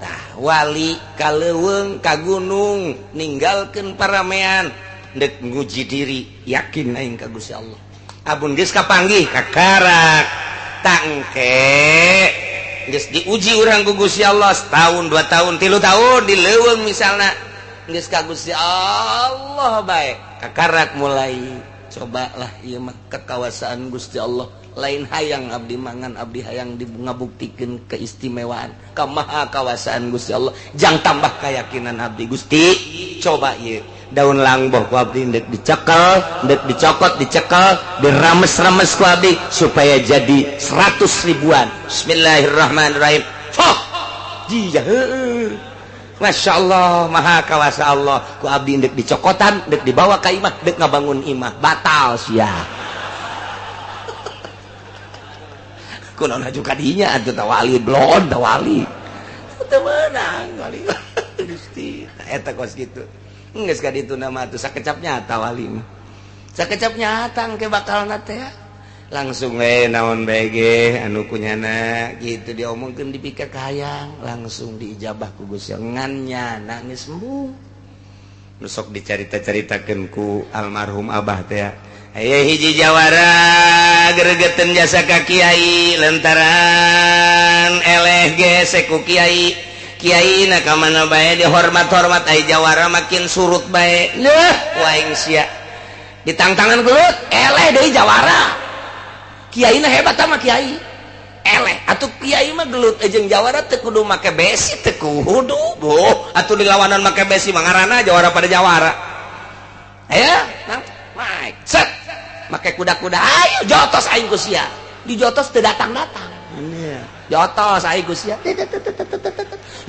Tah wali ka leuweung ka gunung ninggalkeun paramean deuk nguji diri yakin aing ka Gusti Allah. Abun geus kapanggih kakarak tangke geus diuji urang ku Gusti Allah setahun 2 tahun 3 tahun di leuweung misalna geus ka Gusti Allah bae kakarak mulai cobalah ieu mah kekawasaan Gusti Allah. Lain hayang abdi mangan abdi hayang ngabuktikeun keistimewaan kamaha kawasaan Gusti Allah jang tambah keyakinan abdi Gusti coba ieu daun langboh ku abdi ndek dicekel ndek dicokot dicekel dirames-rames ku abdi supaya jadi 100 ribuan. Bismillahirrahmanirrahim. Foh jia heueuh Masya Allah maha kawasa Allah ku abdi ndek dicokotan ndek dibawa ka imah ndek ngabangun imah batal sia. Kunaon aju kadinya atuh tawali blon tawali teu meunang wali Gusti eta kos kitu geus ka ditu nama atuh sakecap nyata wali mah sakecap nyata engke bakalna teh langsung we naon bae ge anu kunyana kitu diomongkeun dipikir kahayang langsung diijabah ku Gusti ngan nyana geus embung nu sok dicarita-caritakeun ku almarhum abah teh. Aya hiji jawara gregetan jasa ka kiai lantaran eleh gesek ku kiai. Kiai na ka mana bae dihormat-hormat ai jawara makin surut bae. Leuh waing sia. Ditangtangan gelut eleh deui jawara. Kiai na hebat sama kiai. Eleh atuh kiai mah gelut jeung jawara teu kudu make besi teu kudu. Boh atuh dilawanan make besi mah ngaranna jawara pada jawara. Aya nang naik set make kuda-kuda ayo jotos aing ku sia dijotos teu datang-datang jotos aing ku sia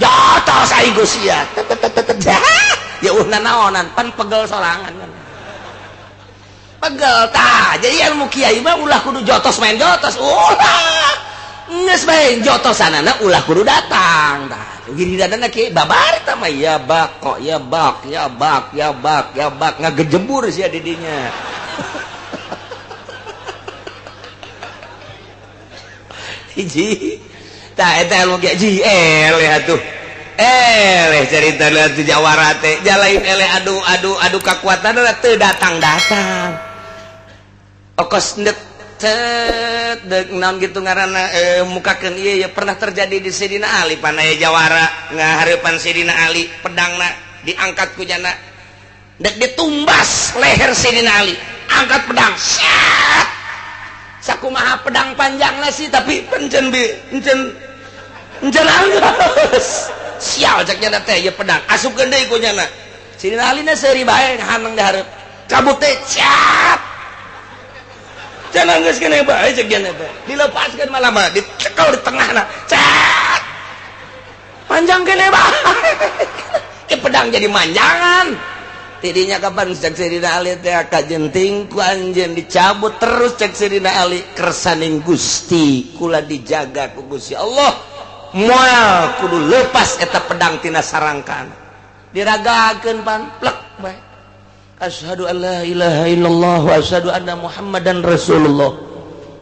jotos aing ku sia ya uh nanaonan pan pegel sorangan kan pegel tah jadi ilmu kiai mah ulah kudu jotos main jotos ulah Geus bae jotosanana ulah kudu datang. Tah, wiridanana kieu babar tah mah ya bak kok ya bak ya bak ya bak ya bak ngagejebur sia di dinya. Hiji. Tah eta ilmu kieu ji eleh atuh. Eleh carita atuh jawara teh jalain eleh adu adu adu kakuatan teu datang-datang. Okos ndek cet dek naon gitu ngaranna mukakeun ieu ya pernah terjadi di Sidina Ali panaya jawara ngahareupan Sidina Ali pedangna diangkat ku jana dek ditumbas leher Sidina Ali angkat pedang set sakumaha pedang panjangna sih tapi pencen bi encen encen anggeus sial cek nyana teh ieu pedang asupkeun deui ku nyana Sidina Ali na seuri bae haneng di hareup cabut teh cat jangan geus kene bae cek nyana teh dilepaskeun malah mah dicekel di tengahna cat panjang kene bae ke pedang jadi manjangan tidinya kapan cek Sidina Ali teh kajenting ku anjeun dicabut terus cek Sidina Ali kersaning Gusti kula dijaga ku Gusti Allah moal kudu lepas eta pedang tina sarangkan diragakeun pan plek bae asyhadu an la ilaha illallah wa asyhadu anna Muhammadan Rasulullah.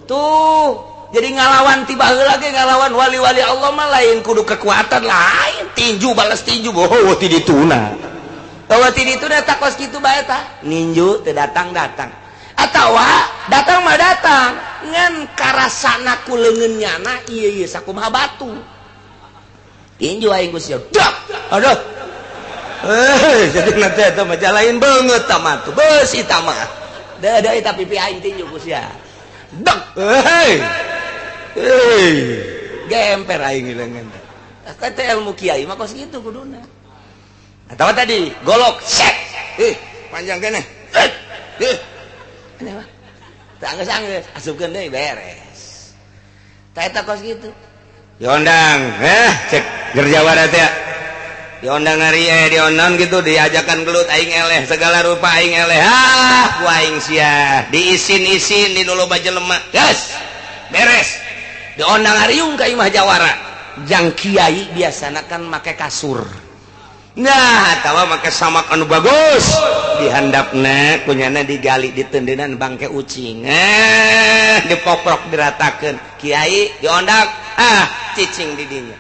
Tuh jadi ngalawan tiba heula ge ngalawan wali-wali Allah mah lain kudu kekuatan lain tinju balas tinju oh ti dituna tawa ti dituna takos kitu bae tah ninju teu datang-datang atawa datang mah datang ngan karasana ku leungeun nyana ieu ieu sakumaha batu tinju aing geus dak aduh jadi nanti eta mah jalain beungeut tah mah tuh beusi tah mah da da eta pipi aing tinju ku sia dek heuy heuy gemper aing leungeun teh kata ilmu kiai mah kos kitu kuduna atawa tadi golok set panjang keneh aneh mah teu anggeus-anggeus asupkeun deui beres tah eta kos kitu diondang cek gerjawara teh diondang hari diondang gitu diajakan gelut aing eleh segala rupa aing eleh ah ku aing sia diisin-isin di loba jelema geus beres diondang hariung ka imah jawara jang kiai biasana kan make kasur nah atawa make samak anu bagus dihandapna kunyana digali ditendenan bangke ucing dipoprok diratakeun kiai diondang ah cicing di dinya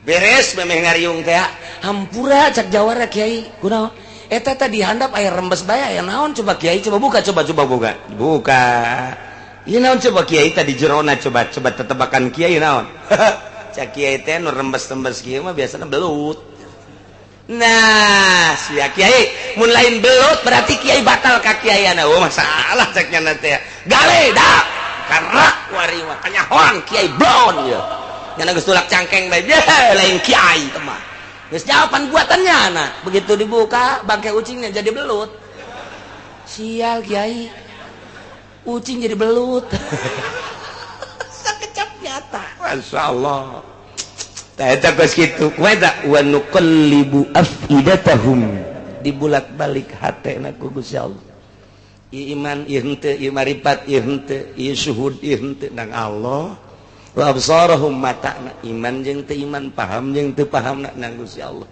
beres memeh ngariung teh hampura cak jawara kiai kunaon eta tadi handap aya rembes bae aya naon coba kiai coba buka coba coba buka buka ieu naon coba kiai tadi jerona coba coba tetebakan kiai naon cak kiai teh nu rembes-rembes kieu mah biasana belut nah sia kiai mun lain belut berarti kiai batal ka kiaiana oh masalah cak nya teh gale dak karak wari mah kanyahoan kiai blon ye nyana geus tulak cangkeng bae lain kiai teh mah geus jawaban buatannya nah begitu dibuka bangke ucingnya jadi belut sial kiai ucing jadi belut sakecap nyata masyaallah tah eta geus kitu kumaha wa nuqallibu afidatahum dibulak-balik hatena ku Gusti Allah ieu iman ieu henteu ieu marifat ieu henteu ieu syuhud ieu henteu nang Allah wa absarahum matana iman jeung teu iman paham jeung teu pahamna nang Gusti Allah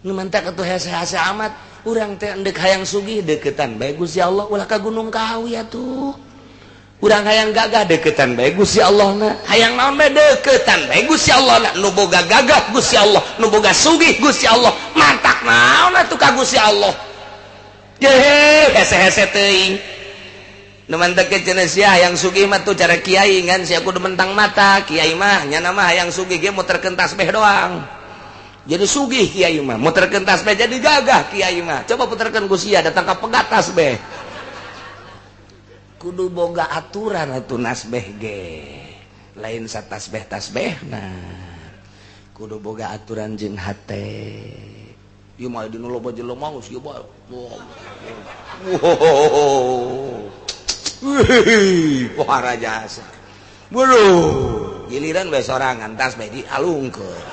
nu mantak atuh hese-hese amat urang teh endek hayang sugih deketan bae Gusti Allah ulah ka Gunung Kawi atuh urang hayang gagah deketan bae Gusti Allah na hayang naon bae deketan bae Gusti Allah na nu boga gagah Gusti Allah nu boga sugih Gusti Allah mantak naon atuh ka Gusti Allah ye hese-hese teuing nu mantak cenah sia hayang sugih mah tuh cara kiai ngan sia kudu mentang mata kiai mah nyana mah hayang sugih ge muterkeun tasbih doang jadi sugih kiai mah muterkeun tasbih jadi gagah kiai mah coba puterkeun ku sia datang ka pegat tasbih kudu boga aturan atuh nasbeh ge lain satasbeh tasbehna kudu boga aturan jeung hate ieu mah dinu loba jelema geus ieu bae wow wih pohara jasa waduh giliran bae sorangan tasbeh dialungkeun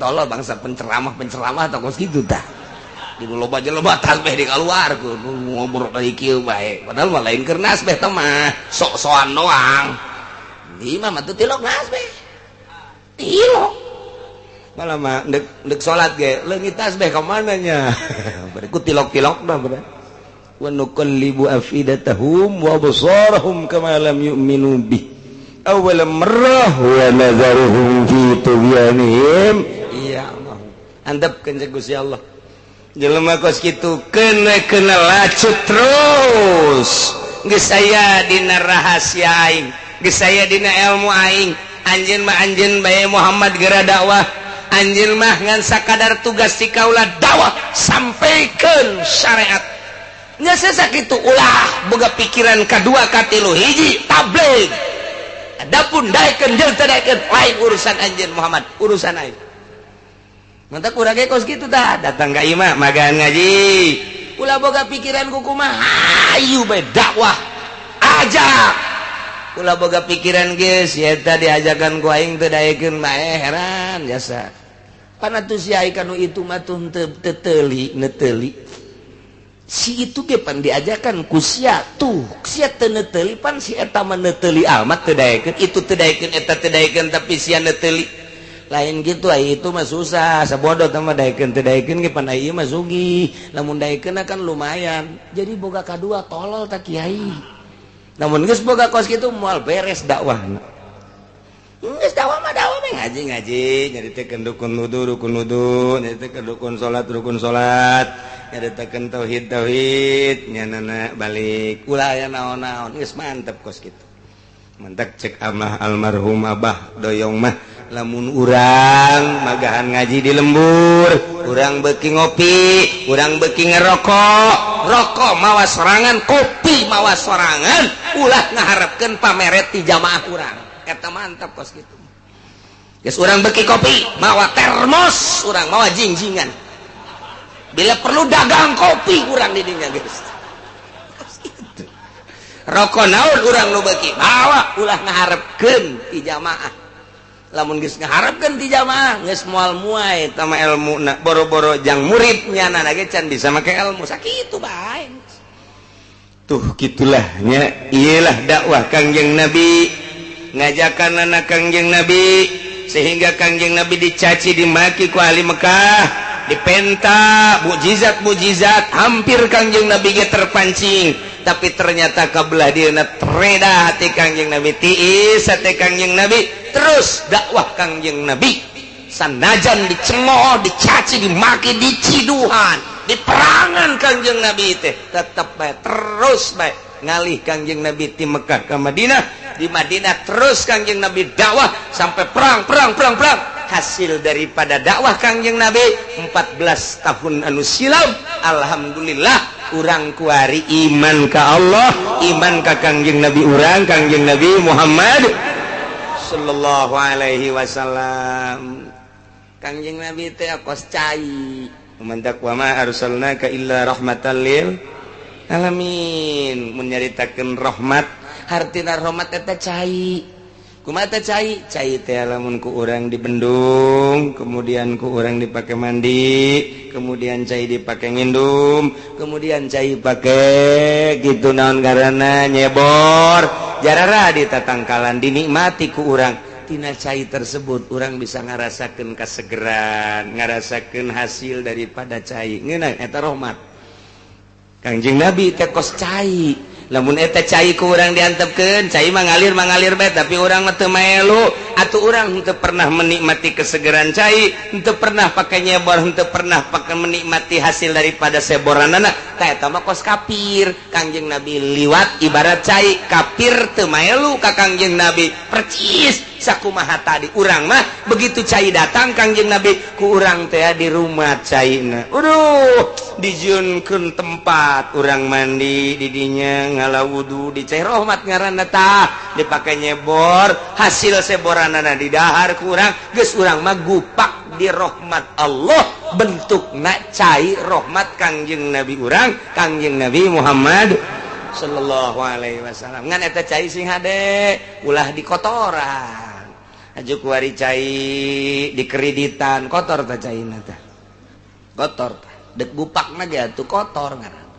tolol bangsa penceramah-penceramah tong kitu tah di loba jelema tasbeh dikaluarkeun ngobrol dari kieu bae padahal mah lain keur nasbeh teh mah sok-sokan doang Imam atuh tilok tasbih. Tilok. Malah mah dek dek salat ge leungit tasbih ka mana nya? Berikut tilok-tilok mah bener. Wa nuqallibu afidatahum wa absarahum kama lam yu'minu bih awwal marrah wa nadharuhum fi tughyanihim. Iya Allah. Antepkeun cek Gusti Allah. Jelema kos kitu kena kena lacut terus. Geus aya dina rahasia aing, geus aya dina ilmu aing. Anjeun mah anjeun bae Muhammad, geura dakwah. Anjeun mah ngan sakadar tugas si kaula dakwah, sampaikan syariat. Nya sakitu, ulah boga pikiran kadua katilu, hiji tabligh. Adapun daekeun jeung teu daekeun lain urusan anjeun Muhammad, urusan aing. Mantap, kurang kos gitu dah. Datang ke imah magan ngaji, ulah boga pikiran kumaha, hayu bae dakwah ajak. Ulah boga pikiran, geus eta diajakan ku aing teu daekeun bae, heran jasa. Pan atuh si ai kanu itu mah tuh teu teuli neteuli si itu ge, pan diajakan ku sia tuh sia teu neteuli, pan si eta mah neteuli amat teu daekeun, itu teu daekeun, eta teu daekeun, tapi sia neteuli. Lain gitu ai itu mah, susah sabodo mah. Daekeun teu daekeun ge pan ai mah sugih, lamun daekeun kan lumayan. Jadi boga kadua tolol tak kiai. Namun geus boga kos kitu moal beres dakwahna. Geus dakwah mah dakwah mah, ngaji ngaji, nyaritakeun rukun wudu rukun wudu, nyaritakeun rukun salat rukun salat, nyaritakeun tauhid tauhid, nyanana balik, ulah aya naon-naon, geus mantep kos kitu. Mantap cek amah almarhum Abah Doyong mah, lamun urang magahan ngaji di lembur, urang beki ngopi, urang beki ngerokok, rokok mawa sorangan, kopi mawa sorangan, ulah ngaharapkeun pameret ti jamaah urang. Eta mantap kos gitu. Geus urang beki kopi mawa termos, urang mawa jingjingan, bila perlu dagang kopi urang di dinya. Geus rokok naon urang nu beki bawa, ulah ngaharepkeun ti jamaah. Lamun geus ngaharepkeun ti jamaah, geus moal muai eta mah elmuna, boro-boro jang muridnya nana ge can bisa make ilmu. Sakitu bae tuh, gitulah nya. Iyalah dakwah Kangjeng Nabi, ngajakan anak Kangjeng Nabi, sehingga Kangjeng Nabi dicaci dimaki ku ahli Mekah, dipenta mukjizat mukjizat, hampir Kangjeng Nabi ge terpancing, tapi ternyata kabelah dia tereda hati Kangjeng Nabi, tiis hati Kangjeng Nabi. Terus dakwah Kangjeng Nabi sanajan dicemooh, dicaci, dimaki, diciduhan, diperangan, Kangjeng Nabi teh tetap baik, terus baik ngalih Kangjeng Nabi di Mekah ke Madinah. Di Madinah terus Kangjeng Nabi dakwah sampai perang perang perang perang. Hasil daripada dakwah Kangjeng Nabi 14 tahun anu silam, alhamdulillah urang kuari iman ka Allah, iman ka Kangjeng Nabi urang, Kangjeng Nabi Muhammad sallallahu alaihi wasallam. Kangjeng Nabi teh kos cai. Mantak wa ma arsalnaka illa rahmatan lil alamin. Mun nyaritakeun rahmat, hartina rahmat eta cai. Kumaha teh cai? Cai teh lamun ku urang dibendung, kemudian ku urang dipake mandi, kemudian cai dipake ngindum, kemudian cai pake gitu naon karena nyebor jarara di tatangkalan, dinikmati ku urang. Tina cai tersebut urang bisa ngarasakeun kasegeran, ngarasakeun hasil daripada cai ngeunah. Eta rahmat Kangjeng Nabi teh kos cai. Lamun eta cai ku urang diantepkeun, cai mah ngalir mangalir bae, tapi urang mah teu maelu atuh, urang henteu pernah menikmati kesegeran cai, henteu pernah pake nyebor, henteu pernah pake menikmati hasil daripada seboranana. Tah, eta mah kos kafir. Kangjeng Nabi liwat ibarat cai, kafir teu maelu ka Kangjeng Nabi. Percis sakumaha tadi, urang mah begitu cai datang Kangjeng Nabi, ku urang teh di rumah caina. Aduh, dijieunkeun tempat urang mandi didinya, ngala wudu di cai rahmat ngaranna tah, dipake nyebor, hasil seboranana didahar ku urang. Geus urang mah gupak di rahmat Allah, bentukna cai rahmat Kangjeng Nabi urang, Kangjeng Nabi Muhammad sallallahu alaihi wasallam. Ngan eta cai sing hade, ulah dikotoran. Aju kuari cai dikreditan, kotor tah caina tah, kotor tah. Dek gupakna ge atuh kotor ngaran.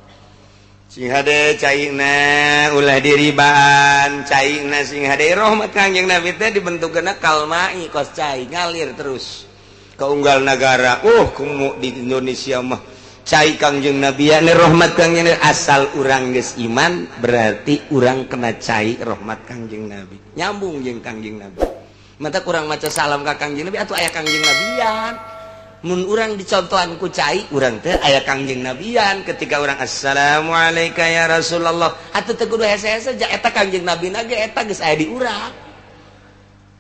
Sing hade caina, ulah diribaan caina. Sing hade rahmat Kangjeng Nabi teh dibentukna kalmai, kos cai ngalir terus ke unggal negara. Kumu di Indonesia mah cai Kangjeng Nabi ya, rahmat Kangjeng Nabi. Asal urang geus iman, berarti urang kena cai rahmat Kangjeng Nabi, nyambung jeung Kangjeng Nabi. Mata kurang maca salam ka Kangjeng Nabi atau aya Kangjeng Nabian. Mun urang dicontohan ku cai, urang teh aya Kangjeng Nabian. Ketika urang "Assalamualaikum ya Rasulullah", atuh teu kudu hese-hese ja eta Kangjeng Nabi na ge eta geus aya di urang.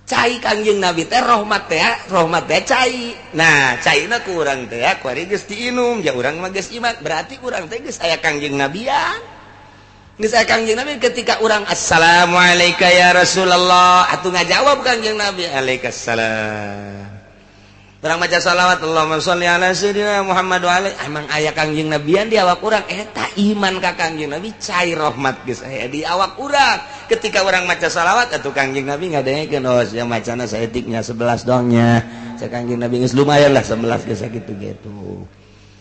Cai Kangjeng Nabi teh rahmat teh, rahmat teh cai. Nah, caina ku urang teh kuari geus diinum ja urang mah geus iman, berarti urang teh geus aya Kangjeng Nabian, geus aya Kangjeng Nabi. Ketika urang "Assalamualaikum ya Rasulullah", atuh ngajawab Kangjeng Nabi, "Waalaikumsalam." Urang maca salawat, "Allahumma sholli ala sayyidina Muhammad wa alaihi", emang aya Kangjeng Nabian di awak urang. Eta iman ka Kangjeng Nabi, cai rahmat geus aya di awak urang. Ketika urang maca salawat, atuh Kangjeng Nabi ngadengekeun, "Oh, sia macana saeutiknya 11 dongnya." Cek Kangjeng Nabi, "Geus lumayan lah 11 geus." Sakitu gitu.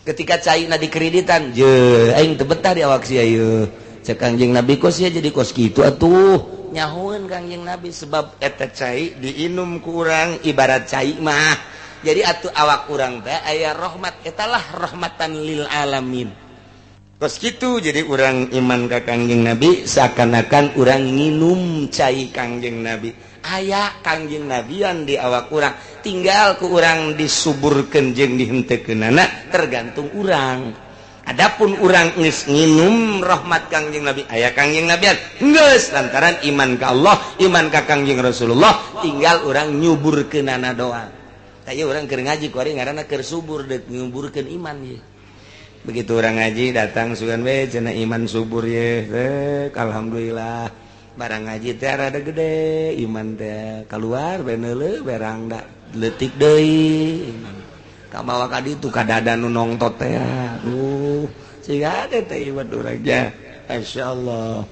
Ketika caina dikreditan, "Je, aing teu betah di awak sia ieu." Cek Kangjeng Nabi, "Kos sia jadi kos kitu atuh?" Nyahoeun Kangjeng Nabi, sebab eta cai diinum ku urang ibarat cai mah. Jadi atuh awak urang teh aya rahmat, etalah rahmatan lil alamin. Kos kitu. Jadi urang iman ka Kangjeng Nabi seakan-akan urang nginum cai Kangjeng Nabi, aya Kangjeng Nabian di awak urang, tinggal ku urang disuburkeun jeung dihenteukeunana tergantung urang. Adapun urang geus nginum rahmat Kangjeng Nabi, aya Kangjeng Nabian geus lantaran iman ka Allah, iman ka Kangjeng Rasulullah, tinggal urang nyuburkeunana doang. Kayak urang keur ngaji kuari ngaranna keur subur, deuk nyuburkeun iman ye. Begitu urang ngaji datang, sugan we cenah iman subur ye. Rek, alhamdulillah barang ngaji teh rada gede iman teh, keluar beneuleuh berang da leutik deui iman. Kabawa ka ditu ka dada nu nongtot teh, aduh, siga ada teh iman urang nya. Masyaallah,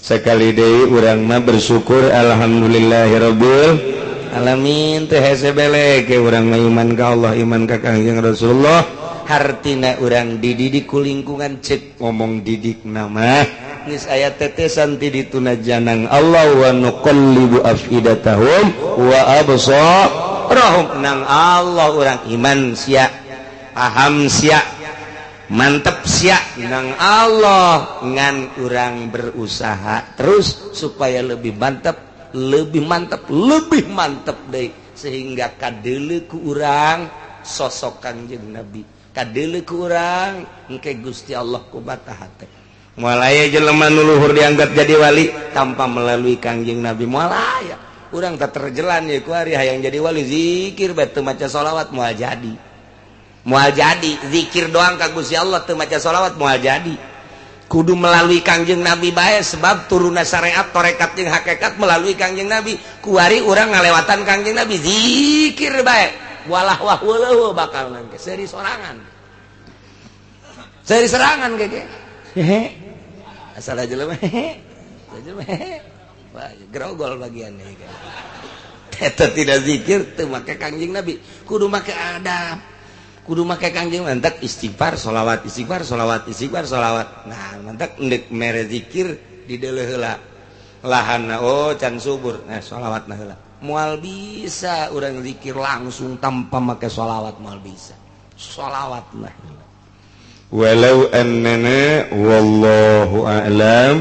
sekali deui urang mah bersyukur, alhamdulillahirabbil alamin. Teh hese belek ke urang mah iman ka Allah, iman ka Kangjeng Rasulullah. Hartina urang dididik ku lingkungan, cek ngomong didik nama geus aya tetesan ti dituna janang Allah, wa nuqallibu afidatahum wa absarahum. Nang Allah urang iman sia, paham sia, mantep sia nang Allah, ngan urang berusaha terus supaya lebih mantap, lebih mantap, lebih mantap deh, sehingga kadele ku urang sosok Kangjeng Nabi, kadele ku urang engke Gusti Allah ku mata hate. Moal aya jelema nu luhur dianggap jadi wali tanpa melalui Kangjeng Nabi, moal aya. Urang tak terjelan ya ku ari hayang jadi wali, zikir bae teu maca sholawat moal jadi, moal jadi. Zikir doang ka Gusti Allah teu maca sholawat moal jadi, kudu melalui Kangjeng Nabi bae, sebab turunna syariat, torekat jeung hakikat melalui Kangjeng Nabi. Kuari urang ngalewatan Kangjeng Nabi, zikir bae, walah wah weuh, bakal nangke seri sorangan, seri serangan keke hehe, asal aja mah hehe aja mah hehe. Wah, grogol bagian nih. Eta tidak zikir teu make Kangjeng Nabi, kudu make adab, kudu make Kangjeng. Mantak istighfar, sholawat, istighfar, sholawat, istighfar, sholawat. Nah, mantak ndek mere zikir di deuleuh heula lahan, oh, can subur. Nah, sholawat nah heula. Moal bisa urang zikir langsung tanpa make sholawat, moal bisa. Sholawat nah heula. Walau annana, wallahu a'lam.